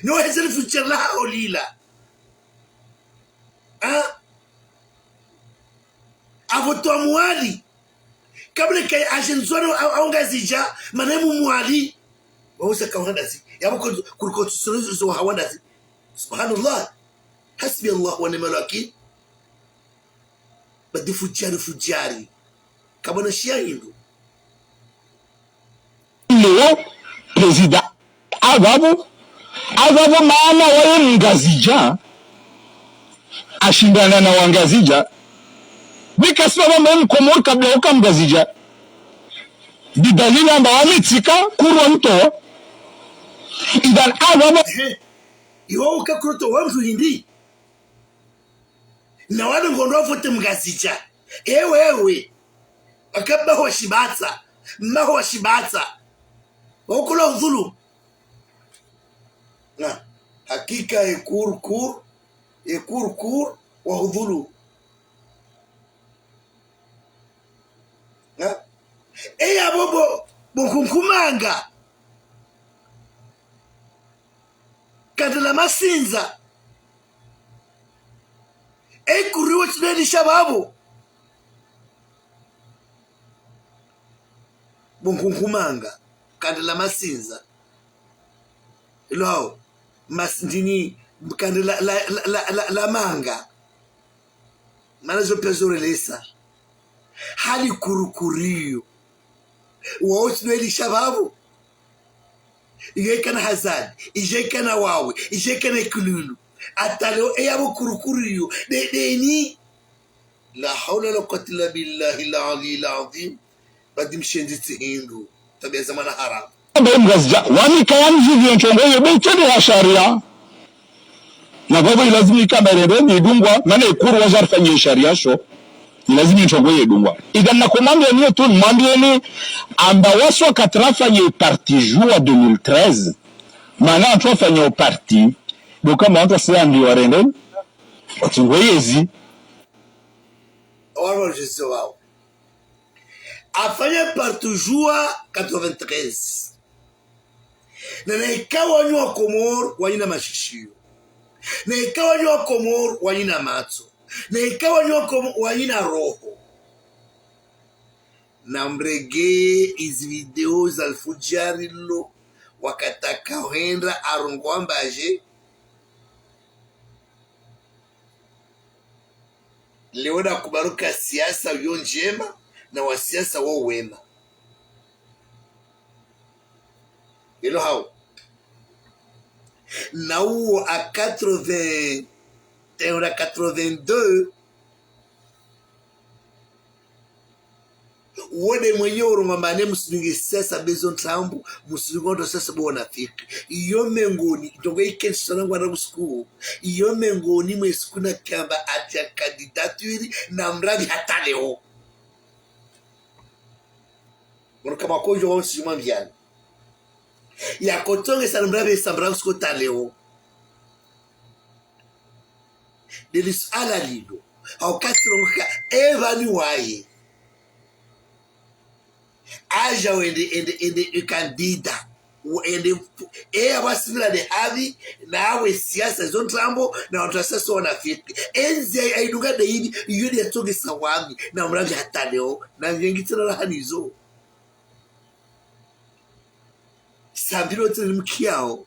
No hezeli Fudjari la haolila. Ha? Avoto wa Mwali. Kabla kai aje Ndzuwani au, au Ngazidja, mana mu Mwali. Wawusa kawandazi. Yabo ko, kuriko tsusuruzo wa hawandazi. Subhanallah. Hasbi Allah wa ni'mal wakil. Badi Fudjari, Fudjari. Kabona shia hindru. Leo, président, apvapvo, apvapvo mana waye Mngazidja, ashindana na Wangazidja, bika sipvapvo mwe Mkomori kabla uka Mngazidja. Bidalili amba wamitsika, kurwa mtowa. Idhan apvapvo. Ehe. Iwo uka kurwa mtowa mtu hindri. Na wale ngondo wavote Mngazidja. Ewe, ewe. Akaba wa shibatsa. Mma wa shibatsa. Waukula udhulu. Na, hakika ye kurkur, ye kurkur wa udhulu. Na, eya bobo, bo Nkunkumanga. Kandala Masindza. Ekuriwo tsineli sha babo. Bo Nkunkumanga. Kandala Masindza. Lwao. Mas, ndini, kandala la, la, la, la, la manga. Mana zo pia zorelesa. Hali kurukuriyo. Wao tsineli sha babo. Ije ikana Hazali, ije ikana wawe, ije ikana Ikilulu. Hata leo, eya bo kurukuriyo, de, deni. La hawla wala quwwata illa billahi al-ali al-azim. Badi mshendzi tsi hindru. Tabiya za mwana haramu. Amba Mngazidja, wami kaya mzivi yo ntrongo yo, be tsende ya sharia. Na babo ilazimu ikamba rende ni idungwa, mana ikuru wajarifanye sharia sho. Ilazimu ntrongo ye idungwa. Idhan nakomwambiyeni yo tu, mwambiyeni amba waswa katrafanye parti juwa deux mille treize. Mana wantru wafanya o parti, ndo kamba wantru wasiambi warende, watsungwe yezi. Walo wajeze wao. Afanya parti juin quatre-vingt-treize. Na, na ikawa nyi wa Komori wanyina mashishiyo. Na ikawa nyi wa Komori wanyina matso. Na ikawa nyi wa Komo-, wanyina roho. Na mrenge izi video za alfujari lo, wakati akahwenda arongoa mbaje. Leo na kubaruka siasa yo ndjema na wasiasa wo wema. Ilo hao. Na uwo a quatre-vingt-un na quatre-vingt-deux, wode mwenye urongoa mane musidunge siasa bezo ntrambu, musidunge wantru siasa bo wanafiki. Iyo mengoni, ndrongo ikentsi sana ngwanda kusiku. Iyo mengoni mwe siku nakamba ati ya candidature na mradi hata leo. Mwana kama konjo wa usi juma mbiani. Ya kotonge sana mradi sa mradi kusiku hata leo. Ndeli suala lilo. Hau kati longoka, eva ni waye. Aja wende, ende, ende, e candidat. Wende, e awa sivila de havi, na awe siasa zo ntrambo, na wantru wa siasa wanafiki. Enzi ai-, aidunga de hivi, iyo de yatsongesa wami, na mradi hata leo, na ngengi tsena la hanizo. Sambi lo tsena mkiao.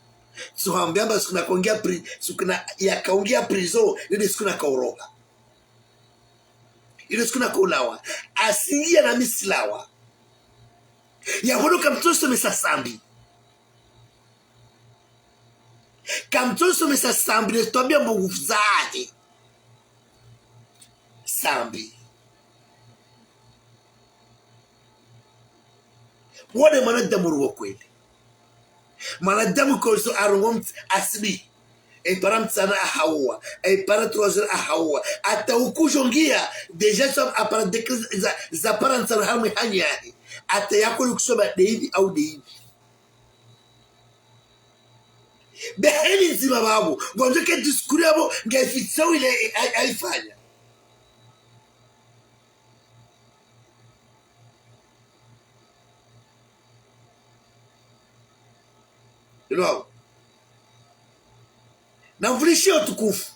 Tsuhambia amba siku na kaungia pri-, siku na, ya kaungia prison, iyo de siku na kauroha. Ile siku na kaulawa. Asingia na misilawa. Ya bono kamtsosomesa Sambi. Kamtsosomesa Sambi, ne twambia mbo nguvu zahe. Sambi. Wone mwanadamu ruwa kweli. Mwanadamu kozo arongo mt-, asili. Epara mtsana ahauwa. Epara trois heures ahauwa. Ata ukujongia. Déjà so apara décret za, za para ntsana harumwe hanyi yahe. Ata yako yukusoma de hivi au de hivi. Beheni ndzima babo. Ngwandzo ke discours yabo, ngefitsa wile, ai-, aifanya. Ilo. Na mvulishi utukufu.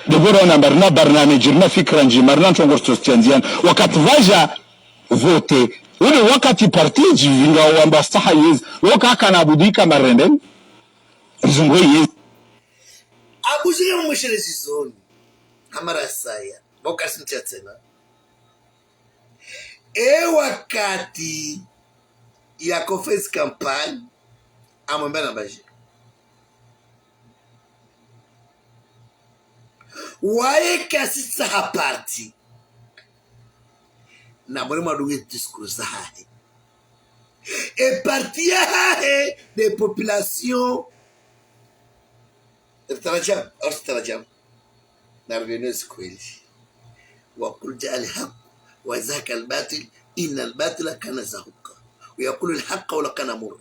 Debora ona mba rina barnamiji, rina fikira ndjema, rina ntrongo rito tsiandziana. Wakati vaja vote. Ule wakati parti djivinga wamba saha yezi. Woka akana budika marende. Rizungo yezi. Abuzile mumweshele zizoni. Hamara saya. Boka sintia tsena. E wakati ya conférence campagne, amwamba na mbaje. Waye kasitsaha parti. Na mwene mwadunge discours zahahe. E parti yahahe de population. Tarajam, au tarajam. Na rivenu ezi kweli. وقل جاء الحق وزهق الباطل إن الباطل كان زهوقا. ويقول الحق ولو كان مرا.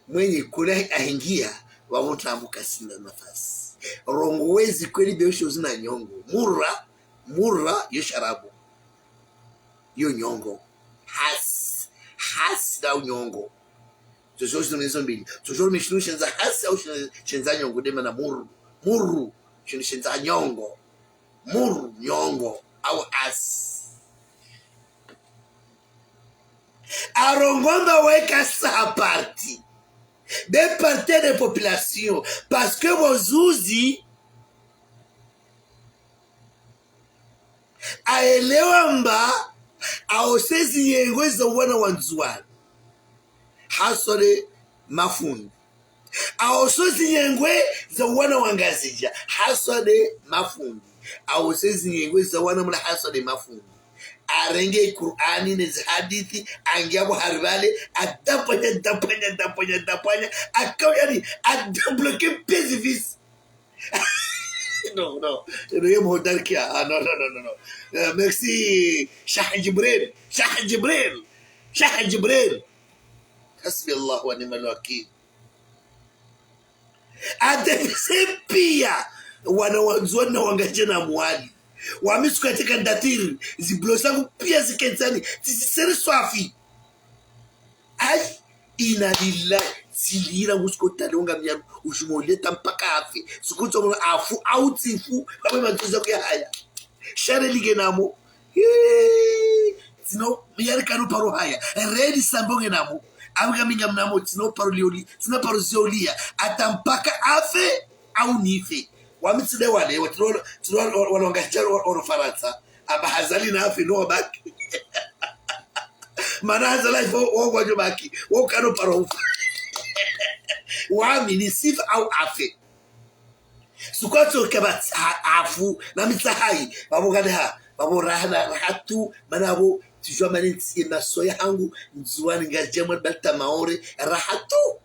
Mwenye kweli ahingia, wamutrambu kasina nafasi. Rongowa ezi kweli be usho zina nyongo. Murra, murra, yo sharabu. Yo nyongo. Has, has da nyongo. Tsosho shinu mezo mbili. Tsosho mishinu shendza hasi au shendza, shendza nyongo de mana murru. Murru. Shinu shendza nyongo. Murru, nyongo. Au hasi. Arongoa mba waye kasitsaha parti. De parti de population. Parce que bo zuzi aelewa mba, aosezi nyengwe za wana wa Ndzuwani. Haswa de mafundi. Aosezi nyengwe za wana wa Ngazidja. Haswa de mafundi. Aosezi nyengwe za wana mula haswa de mafundi. Arenge Kur'ani ne zihadithi, angia bo haribale, adapanya, dapanya, dapanya, dapanya. Akao yani, adabloke pezi visi. Non, non. Non, il y a mon darkia. Ah, non, non, non, non, non. Euh, merci, Cheikh Djibril. Cheikh Djibril. Cheikh Djibril. حسبي الله ونعم الوكيل. Adepse pia, wana wa Ndzuwani na wangazidja na Mwali. Wami tsukateka ndatiri, ziblo zangu pia ziketsani, tsisiseri swafi. Ayi, inna lillahi, tsilira ngutsiko talonga miyaru, udjuma uleta mpaka afe. Tsukutso mwana afu, au tsifu, kamwe mantuza kuya haya. Share li ngenamo. Hii, tsina, yari kanu paro haya. Redi sambo ngenamo. Awi kaminga mnamo, tsina paro lioli, tsina paro zioliya. Ata mpaka afe, au nife. Wami tsi nde wale, wa, tsi nde wale, tsi nde wale, wale, wale wangazidja, wale, wale Farantsa. Amba Azali nafe, no wabaki. Mana Azali ifo, wo ngwadjo baki, wo kanu paro ufa. Wami nisife au afe. Tsukatso kaba tsa-, afu, na mi tsahayi, pvapvo kade ha, pvapvo raha na, raha tu, mana pvo, tsidjuwa mane ntsi ye masoya hangu, Ndzuwani ngazidja mwa balta Maore, raha tu.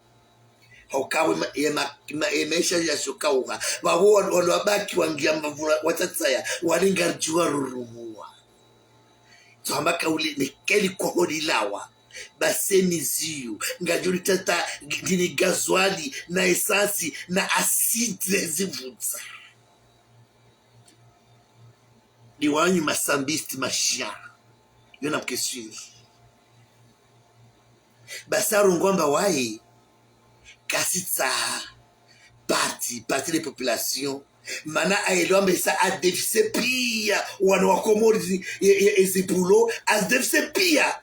Hauka we ma-, ye ma-, ma-, ye maesha yashoka uha. Pvapvo wa-, wanu wabaki wangiya mavura, watsatsaya, wanu ngaridjuwa rurumuwa. Tsohamba kauli, ne keli koholi lawa. Basi miziyo, ngadjo litata, ndini gazwali, na esansi, na asidi zivutsa. Ni wanyu masambiste mashia. Yo na mkeswini. Basi arongowa amba waye, kasitsaha parti, parti de population. Mana aelewa amba isa adepse pia, wana wa Komori zi-, ye, ye, ye zibulo, azidepse pia.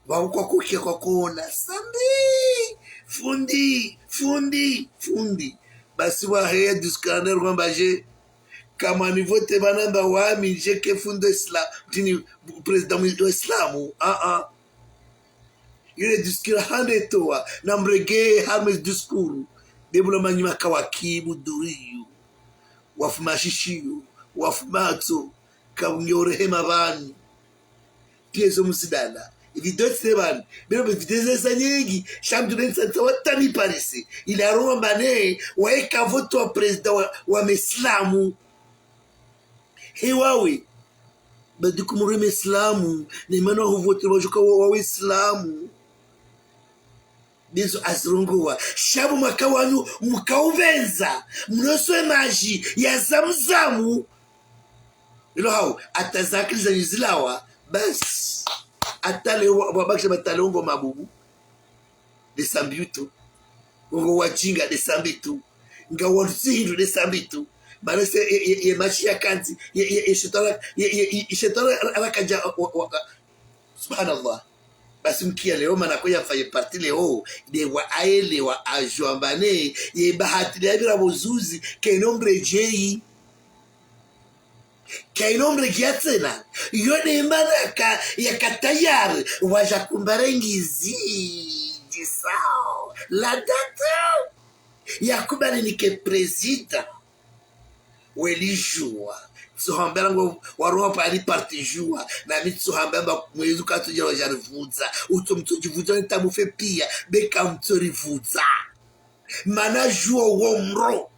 Pvapvo kwakukia kwakuona, Sambi, fundi, fundi, fundi. Basi waheya discours nero ngwamba je, kamwani vote pvanu amba wami, je ke fundi Islam, tini président mwi-, wa Islamu, ah, ah. Yule discours hande towa, na mrege harumwa discours. Bebula manyima kawakibu duriyo. Wafu mashishiyo, wafu matso, kabunge urehema pvanu. Pia zo msidala. Video tsi pvanu. Bero be video zesa nyengi, sha mdru nentsa tsa watani parise. Ile arongowa amba ne, waye kavoto wa président wa, wa mesilamu. He wawe. Badi kumuri mesilamu, ne mana huvote wajuka wa, wa Islamu. Ndizo azirongowa. Sha pvo mwaka wanu, mkaupvendza. Mnoswe madji ya Zamzamu. Ilo hau, ata zakili zanyu zilawa. Basi. Ata leo, wa-, wabakisha matalongo mabubu. Nde Sambi tu. Ngo wajinga nde Sambi tu. Nga wandru tsi hindru nde Sambi tu. Mana se, ye, ye, ye madji ya kandzi, ye, ye, ye shetani, ye, ye, ye, ye shetani ala-, alakaja, wa, wa, wa, Subhanallah. Basi mkia leo, mana ko yafaye parti leo, nde wa aelewa ajuwa amba ne, ye bahati nde yapvira pvo zuzi, keno mredjeyi. Keno mredjeya tsena. Yo nde mana ka, yaka tayari, waja kumbare ngizi. Jisao. La date. Yakubali nike président. Weli juwa. Tsohambela ngo waroha pvali parti juwa. Na mi tsohambela mba mwezi katsu jero jarivudza. Utso mtso jivudza ni tamu fe pia. Beka mtso rivudza. Mana juwa wo mro.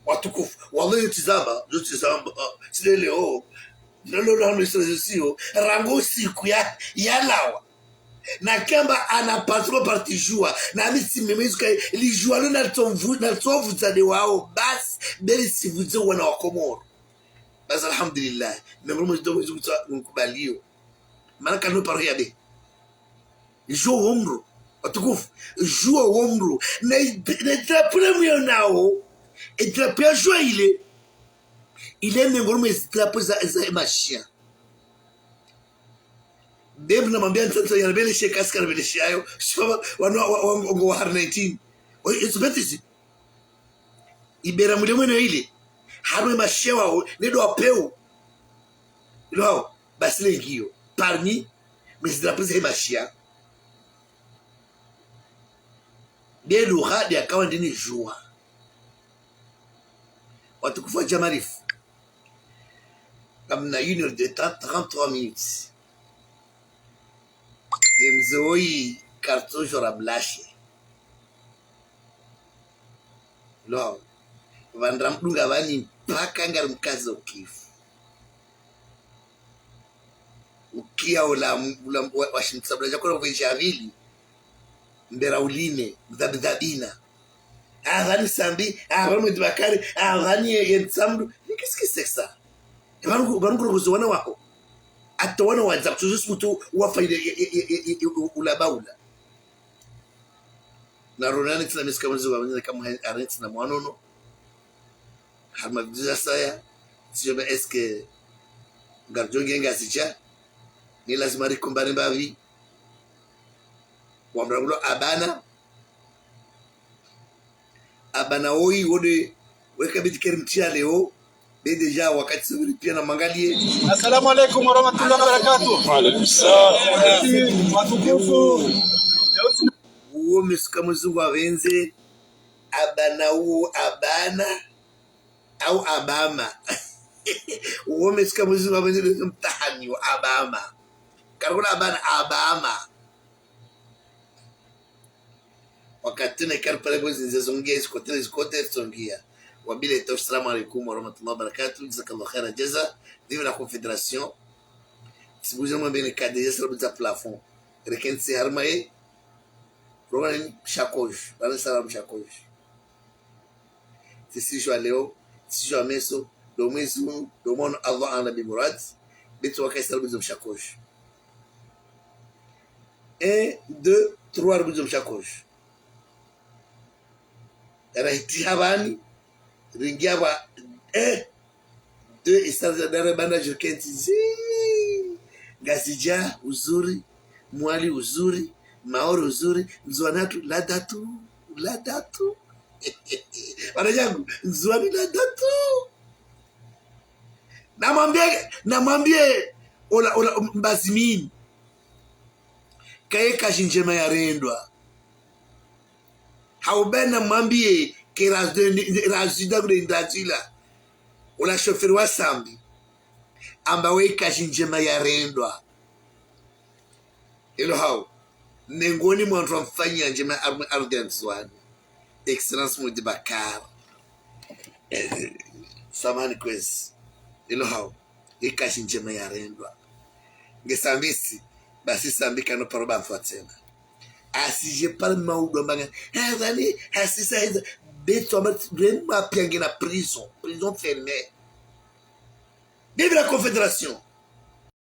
Watukufu. Wallahi yo tsi zamba. Yo tsi zamba. Tsi leo. Leo leo hano isra zisiyo. Rangu siku ya, ya lawa. Na kamba ana patron parti juwa. Na mi tsi mimi zuka li juwa lo na tsovu-, na tsovu za de wao. Basi, beli sivudze wana wa Komoro. Basi, alhamdulillah. Memro mwezi dogo zuku tsa nkubaliyo. Mana kanu paro ya be. Juwa wo mro. Watukufu. Juwa wo mro. Na, na drapeau le mwiyo nao. E drapeau ya juwa ile. Ile mengoro mwezi drapeau za, za mashia. Bembu na mambia ntsa ntsa ya rebele she kasika rebele she ayo. Shibaba, wanu wa, wa, wa, ngo wa har nineteen. Oyi, it's better si. Ibera mule mwene ile. Harumwa mashia wao, ne do apeu. Ilo hao, basi le ngiyo. Parmi, mwezi drapeau za mashia. Nde lugha nde yakawa ndini juwa. Watukufu wa Jamalifu. Kamna une heure de temps, trente-trois minutes. Ye mze woyi, kartso jora mlashe. Lo. Pvandra mdunga pvani mpaka ngari mkazo kifu. Ukia ula, ula, wa, washimtsa bula jakora vwe javili. Mbera uline, mdhabi dhabina. Avani Sambi, avani Mwedi Bakari, avani ye, ye Nsamdu. Mais qu'est-ce que c'est que ça? Vanu, vanu kurogozo wana waho. Ata wana wadza kutuzu sikutu wafayile ye, ye, ye, ye, ye, u-, ula baula. Na ronani tsina meska mwenzi wa mwenzi kama arenti na mwanono. Harma vidiza saya. Siyo ba est-ce que ngardjo nge Ngazidja? Ni lazima rikumbane mbavi. Wamrabulo abana. Abana woyi wode weka biti keri mtia leo. Be déjà wakati subiri pia na mangalie. Assalamu alaikum warahmatullahi wabarakatuh. Wa alaikum salam. Watukufu. Uwo meska mzungu wa venze. Abana uwo abana. Au abama. Uwo meska mzungu wa venze mtahani wa abama. Karikula abana abama. Wakati na ikari pale kwa zinze zongia, zikote, zikote zongia. Wabile tawfiq, assalamu alaikum warahmatullahi wabarakatuh. Jazakallahu khaira jaza. Vive la Confédération. Sibuze mwa bene kade, yesa buza plafond. Rekensi harma ye. Roman shakosh. Bana salam shakosh. Tsisijua leo, tsisijua meso, do mwezi unu, do mwono Allah ana bi murad, bitsi waka isa rubuzo mshakosh. Un, deux, trois, rubuzo mshakosh. Era hiti habani, ringia ba, eh, deux, isa dare bana jokenti, zi, Ngazidja, uzuri, Mwali, uzuri, Maore, uzuri, Ndzuani atu, la datu, la datu. Wana yangu, Ndzuani la datu. Namwambie, namwambie, ola, ola, Mbazimini. Kaye kazi ndjema yarendwa. Hau bena mwambie, ke razida kude ndazila. Ola shoferi wa Sambi. Amba we kazi ndjema yarendwa. Ilo hau. Nengoni mwa wandru wamfanyia ndjema harumwa ardhi ya Ndzuani. Excellence Mwedi Bakari. Samahani kwezi. Ilo hau. Ikazi ndjema yarendwa. Nge Sambi si. Basi Sambi kano paro bamfwa tsena. Asije pale maudu ambanga. Hazani, hasisa, heza. Beto amba, rema pia nge na prison. Prison fermée. Vive la Confédération.